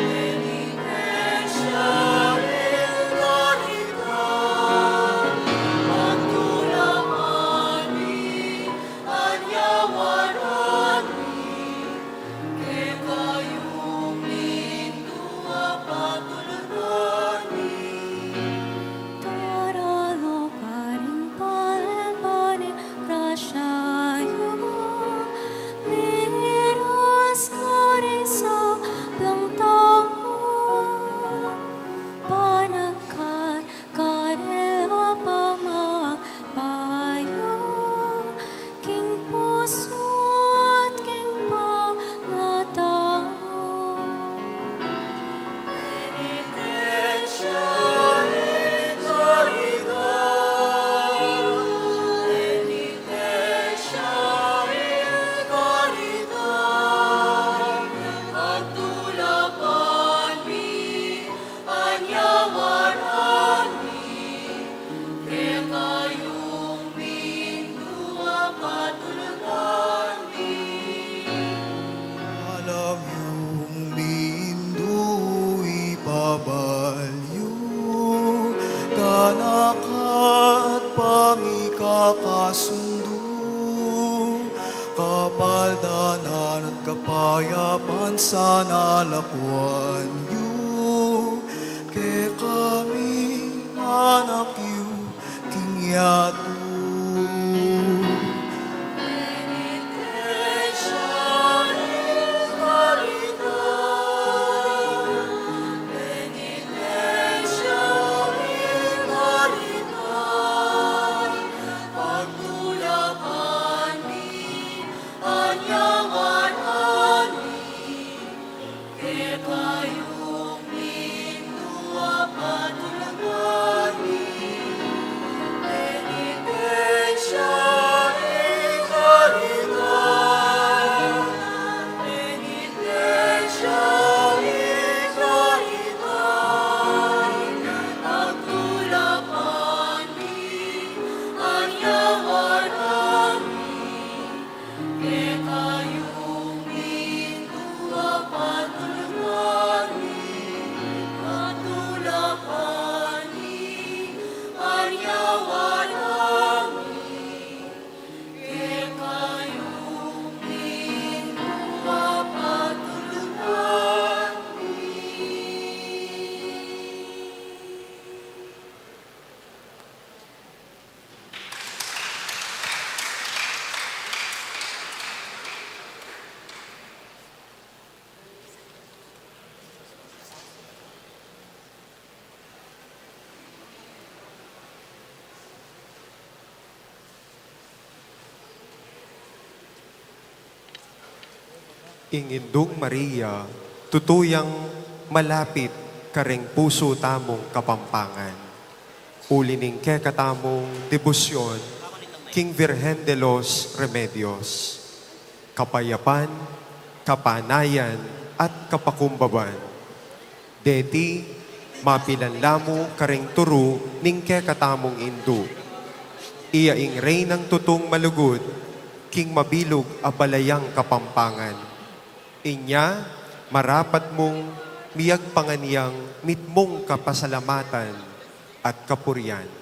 penitensya i karidad, pagdulapan mi, anyawaran mi, kekayung mindu a patulunan mi. Tara lo karing palembaling grasya yu, miras karing sablang tau, panagkat karela pamagbayu king pusu at king pangatau. Penitensya i karidad, penitensya i karidad, pagdulapan mi, anyawaran mi, kekayung mindu a patulunan mi. Alang yung mindu ipabalyu, kanakat pangikakasundu, kapaldanan at kapayapan sana lakwan yu, kekami anak yu king yatu. Penitensya i karidad, penitensya i karidad, pagdulapan mi, anyawaran mi, kekayung mindu a patulunan mi. Penitensya i karidad, penitensya i karidad, pagdulapan mi, anyawaran mi, kekayung mindu a patulunan mi. Ing Indung Maria, tutu yang malapit kareng pusu tamung Kapampangan. Uli ning kekatamung debosyon king Virgen de los Remedios, kapayapan, kapanayan, at kapakumbaban. Deti, mapilan la mu kareng turu ning kekatamung Indu. Iya ing Reynang tutung malugud king mabilug a balayang Kapampangan. Inya, marapat mung miyagpanganyang mitmung kapasalamatan at kapurian.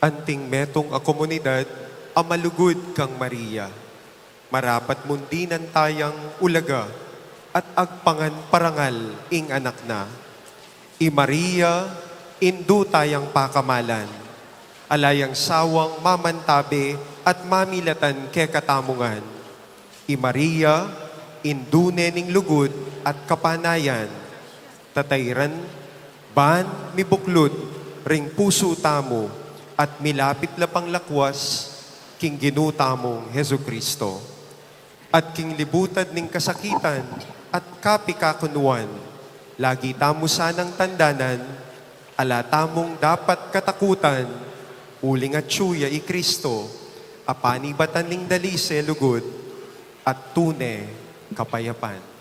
Anting metung a komunidad a malugud kang Maria, marapat mung dinan tayang ulaga at agpangan parangal ing anak na. I Maria, Indu tayang pakamalan, ala yang sawang mamantabe at mamilatan kekatamu ngan. I Maria, Indu ne ning lugud at kapanayan, tatayran ban mibuklud ring pusu tamu at milapit la pang lakwas king Ginu tamung Jesucristo. At king libutad ning kasakitan at kapikakunuan, lagi tamu sanang tandanan, ala tamung dapat katakutan, uling atyu ya i Cristo, a panibatan ning dalise, lugud, at tune kapayapan.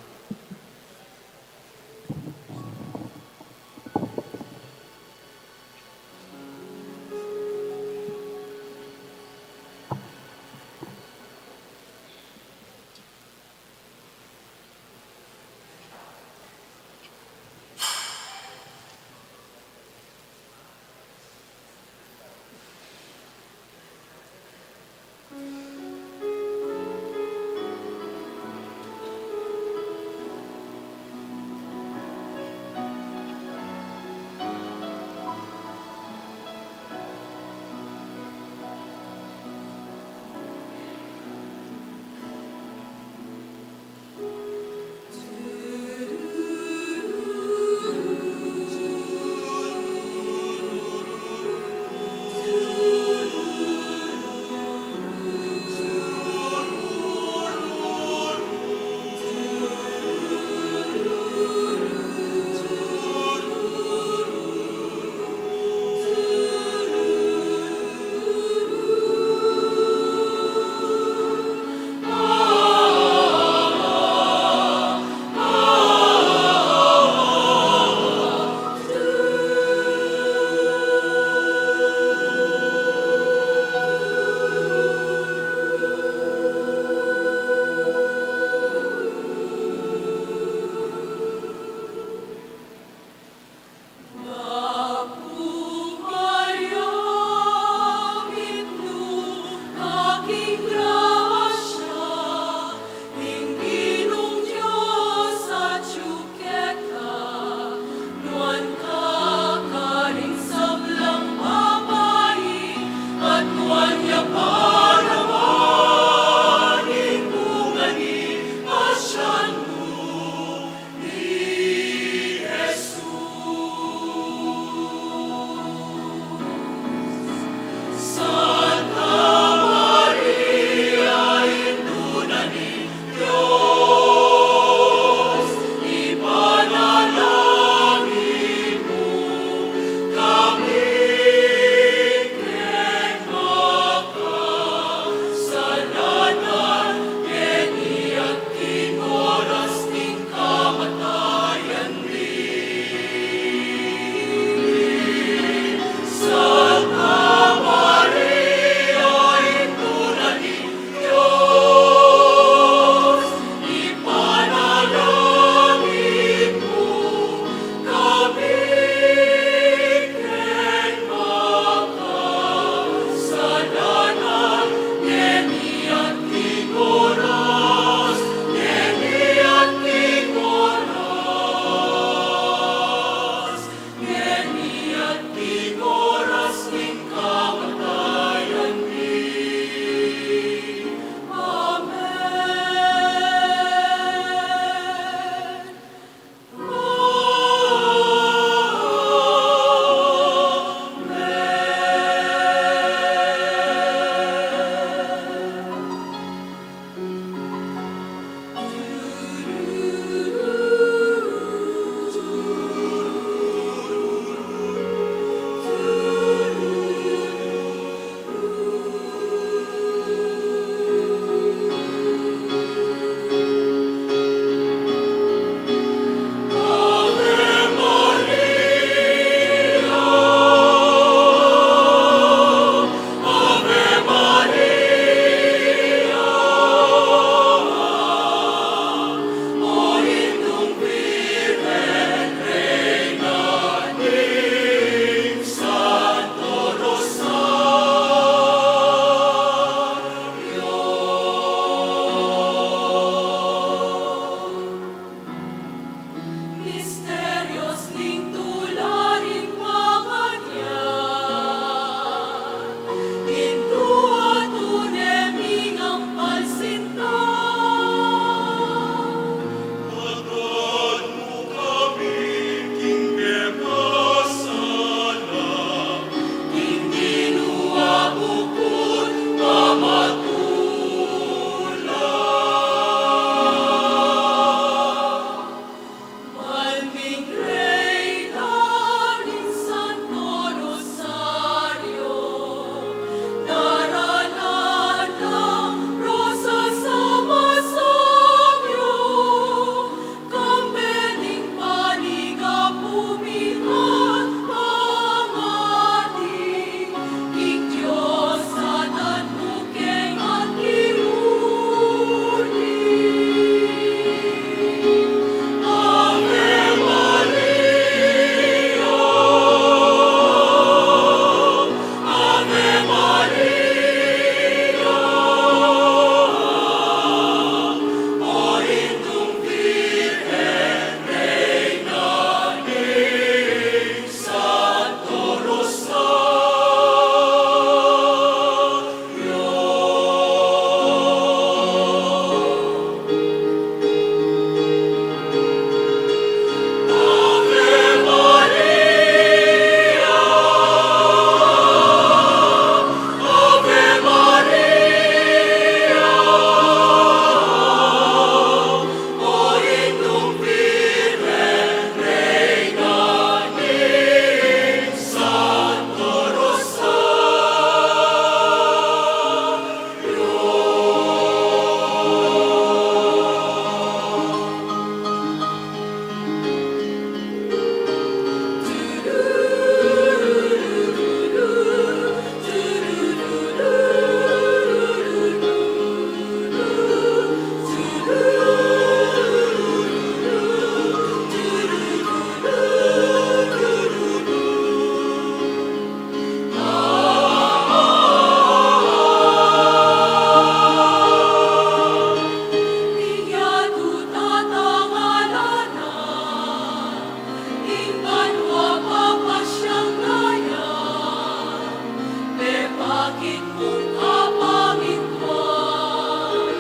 Ing kapamintuan,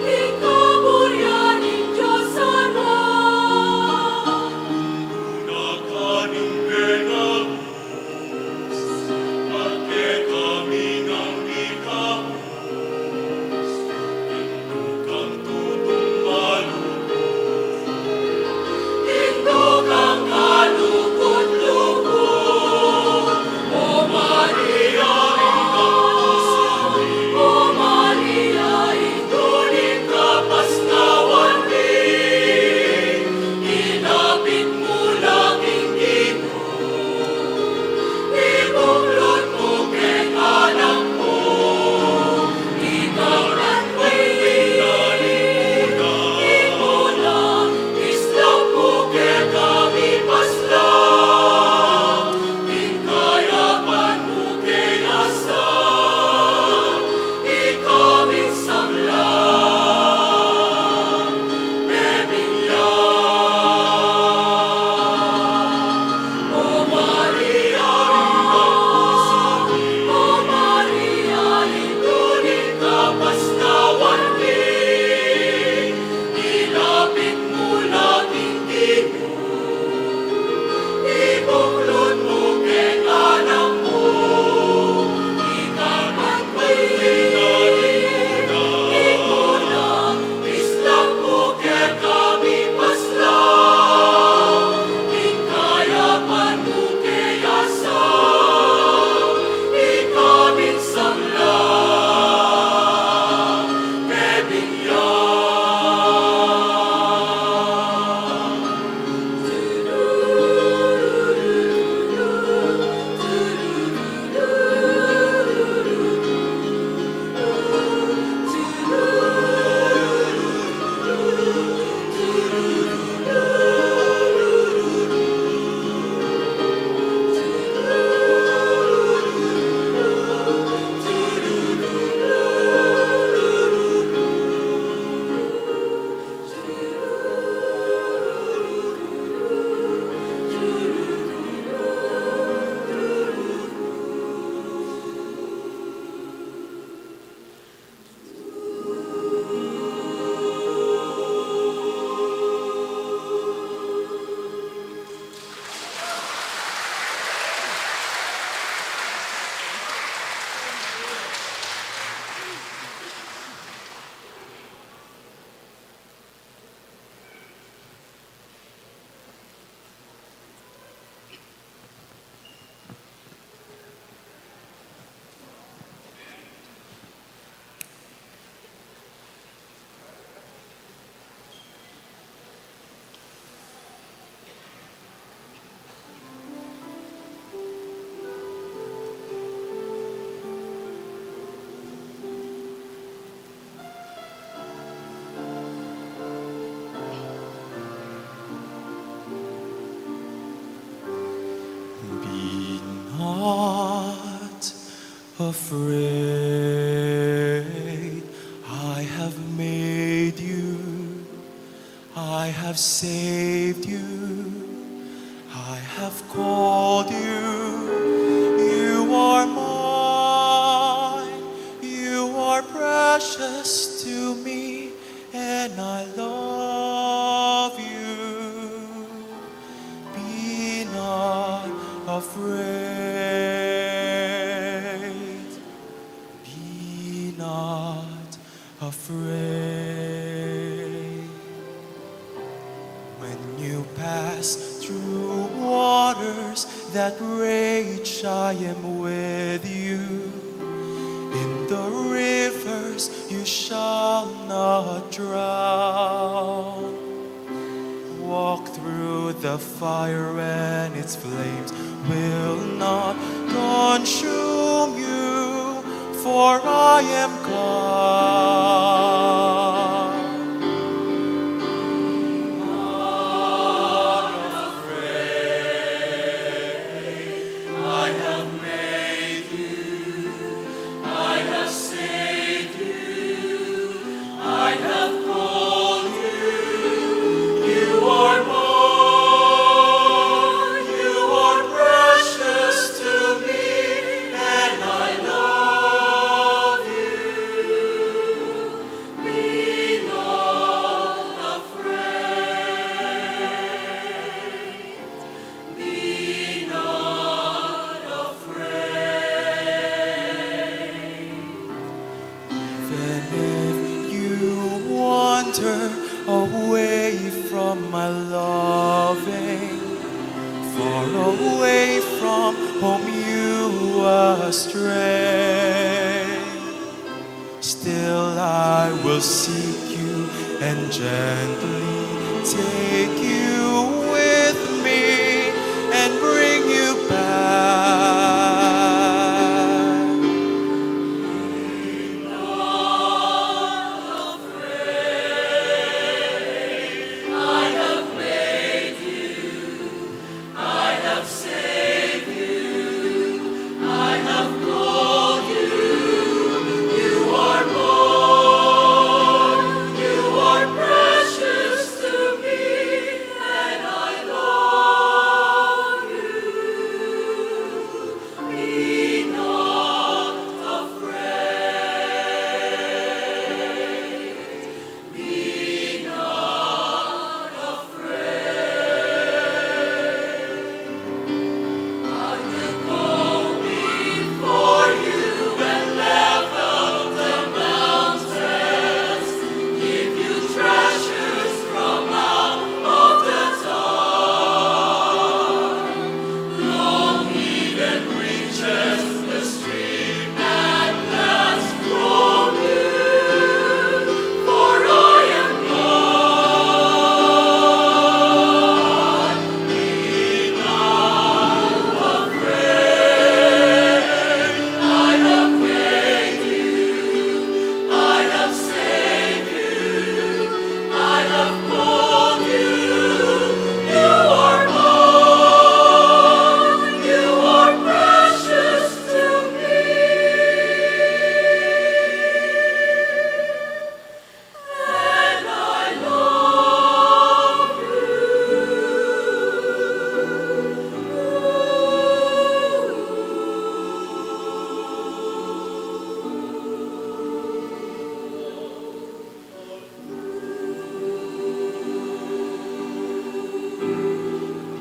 ing kaburian ning Dios Ama. Una ka ning menabus, at kekami nang ikabus, ing tukang tutung malugud. Ing tukang kalugud-lugud, O Maria, ikaw, O Maria, ing duli kapasnawan mi, ilapit mu la king Ginu. Ibuklud mu keng anak mu, ikabud mu kekami paslang, ing kayapan mu kaya sa, ikabud mu kekami paslang, bibinyan. O Maria, ikaw, O Maria, ing duli kapasnawan mi, ilapit mu la king Ginu. Ibuklud mu keng anak mu, ikabud mu kekami paslang, ing kayapan mu kaya sa, ikabud mu kekami paslang, bibinyan. Be not afraid, I have made you, I have saved you, I have called you. You are mine, you are precious to me, and I love you. Be not afraid. Be not afraid. When you pass through waters that rage, I am with you. In the rivers, you shall not drown. Walk through the fire and its flames will not consume you, for I am God. I have made you, I have saved you, I have called you. You are mine, you are precious to me, and I love Even if you wander away from my loving, far away from whom you astray, still I will seek you and gently take you with me and bring you back.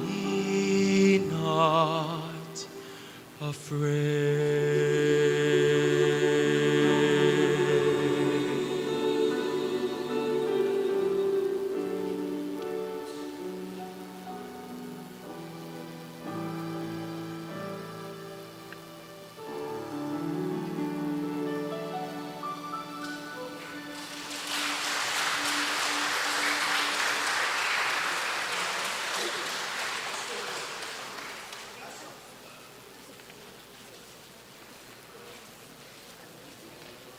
Be not afraid.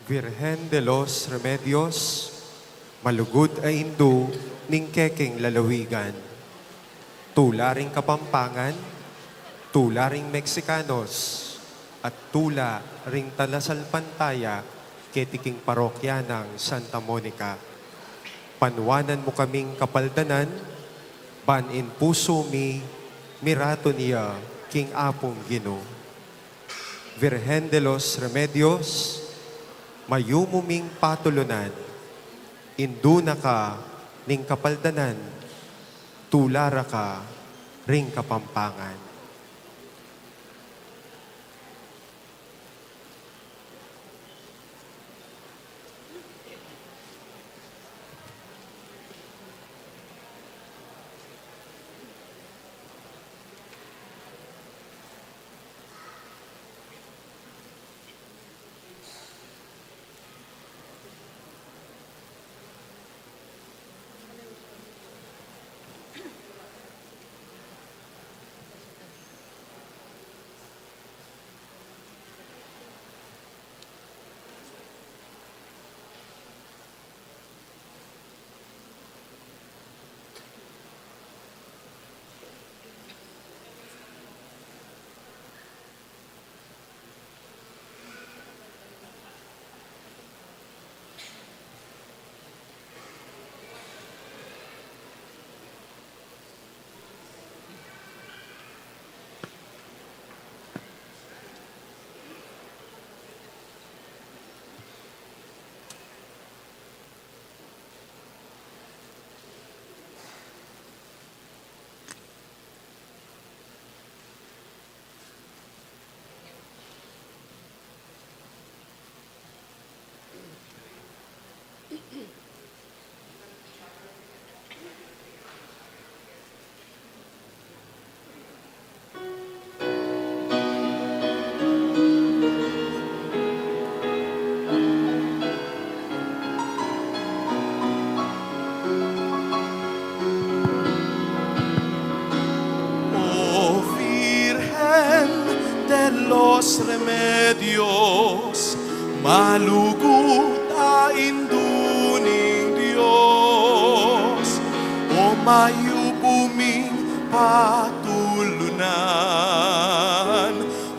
Virgen de los Remedios, malugud a indu ning kekeng lalawigan, tula ring Kapampangan, tula ring Meksikanos, at tula ring talasalpantaya keti king parokya nang Santa Monica. Panuanan mu kaming kapaldanan, ban ing pusu mi miratun ya king Apung Ginu. Virgen de los Remedios, mayumu ming patulunan, indu na ka ning kapaldanan, tula ra ka ring Kapampangan. Remedios, malugud a Indu ning Dios, o mayubu ming patulunan,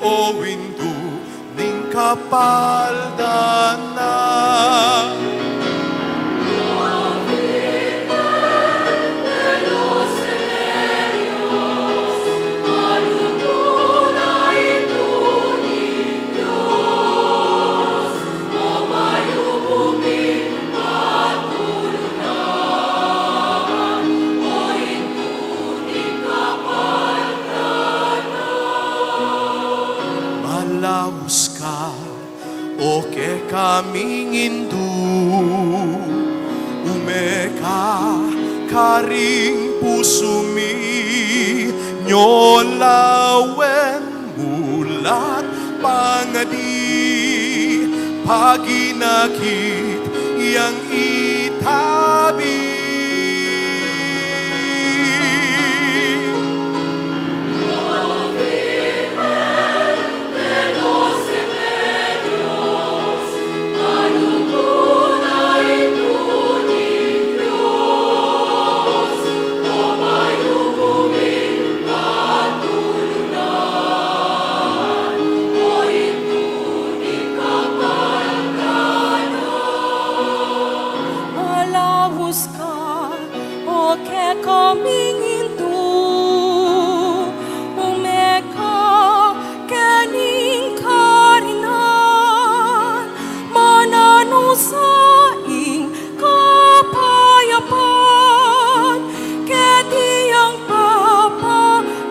o Indu ning kapaldanan. Malaus ka, o kekaming Indu, ume ka karing pusu mi, nyolawen mu la't pangadi, paginakit yang itabi. Malaus ka, o kekaming Indu, ume ka kening karinan, mananusa ing kapayapan, keti yang papanatilyan.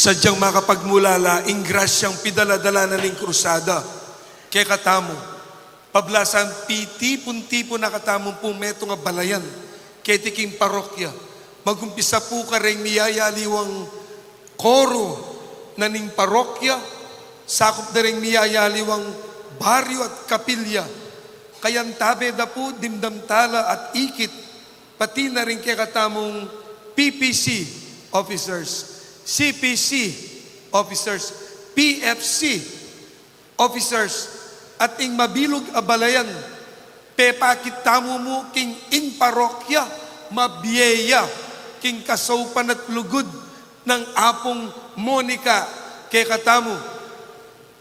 Sadyang makapagmulala ing grasyang pidala-dala na ning krusada kekatamu. Pablasan, pitipun-tipun na katamu pu metung a balayan keti king parokya. Magumpisa pu kareng miyayaliwang koro na ning parokya, sakup da reng miyayaliwang baryo at kapilya. Kayantabe da pu dimdam tala at ikit, pati na ring kekatamung P P C officers, C P C officers, P F C officers, at ing mabilug a balayan. Pepakit tamu mu king ing parokya mabie ya king kasaupan at lugud nang Apung Monica kekatamu.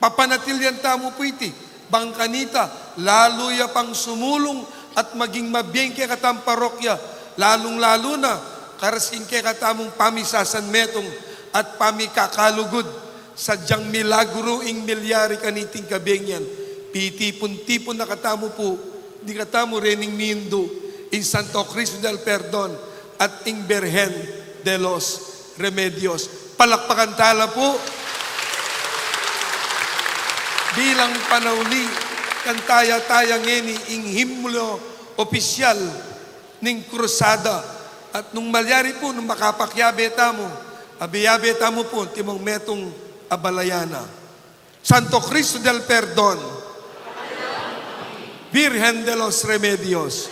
Papanatilian tamu pu iti, bang kanita lalu ya pang sumulung at maging mabie ing kekatang parokya, lalung-lalu na karas ing kekatamung pamisasanmetung at pamikakalugud. Sadyang milagru ing milyari kaniting kabengi. Pitipun-tipun na katamu pu, di katamu rening mindu, ing Santo Cristo del Perdon at ing Birhen de los Remedios. Palakpakan tala pu. Bilang panauli, kantaya taya ngeni ing himno opisyal ning krusada. At nung malyari pu, nung makapakiabe tamu, abe-abe tamu pu, timong metung abalayan na. Santo Cristo del Perdon, Virgen de los Remedios.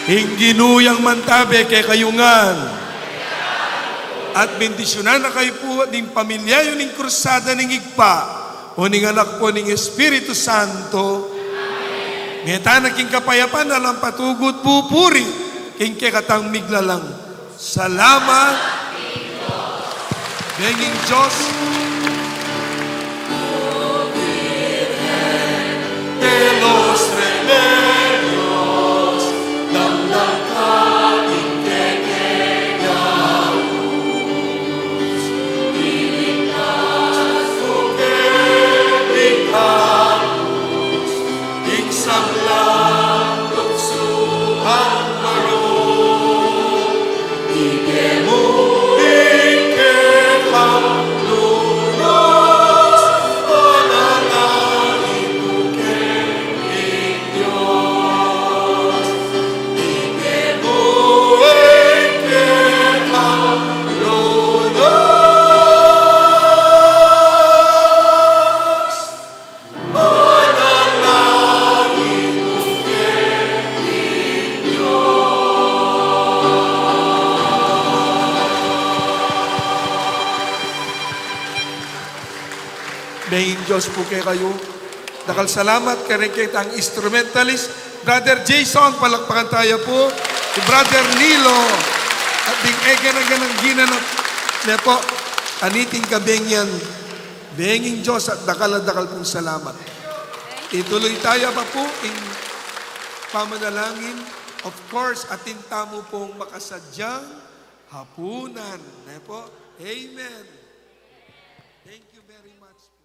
Ing Ginu yang mantabe kekayu ngan. At bendisyunan na kayu pu ning pamilya yu ning krusada ning Ibpa, o ning Anak pu, ning Espiritu Santo. Ngeta na king kapayapan, alang patugut pupuri king kekatang miglalang. Salamat king Dios. De los remedios, damdam ka king kekeng daus, iligtas mu kami. Ing sablang tuksu at marok, ibie mu ing kekang lugud. Ing Dios pu kekayu. Dakal salamat kareng ketang instrumentalist. Brother Jason, palakpakan taya pu. Si Brother Nilo. At ding e kena ganang ginanap ne pu. Aniting kabengyan. Benging Dios at dakal a dakal pung salamat. Ituloy taya pa pu ing pamanalangin. Of course, atin tamu pung makasadyang hapunan. Ne pu? Amen. Thank you very much.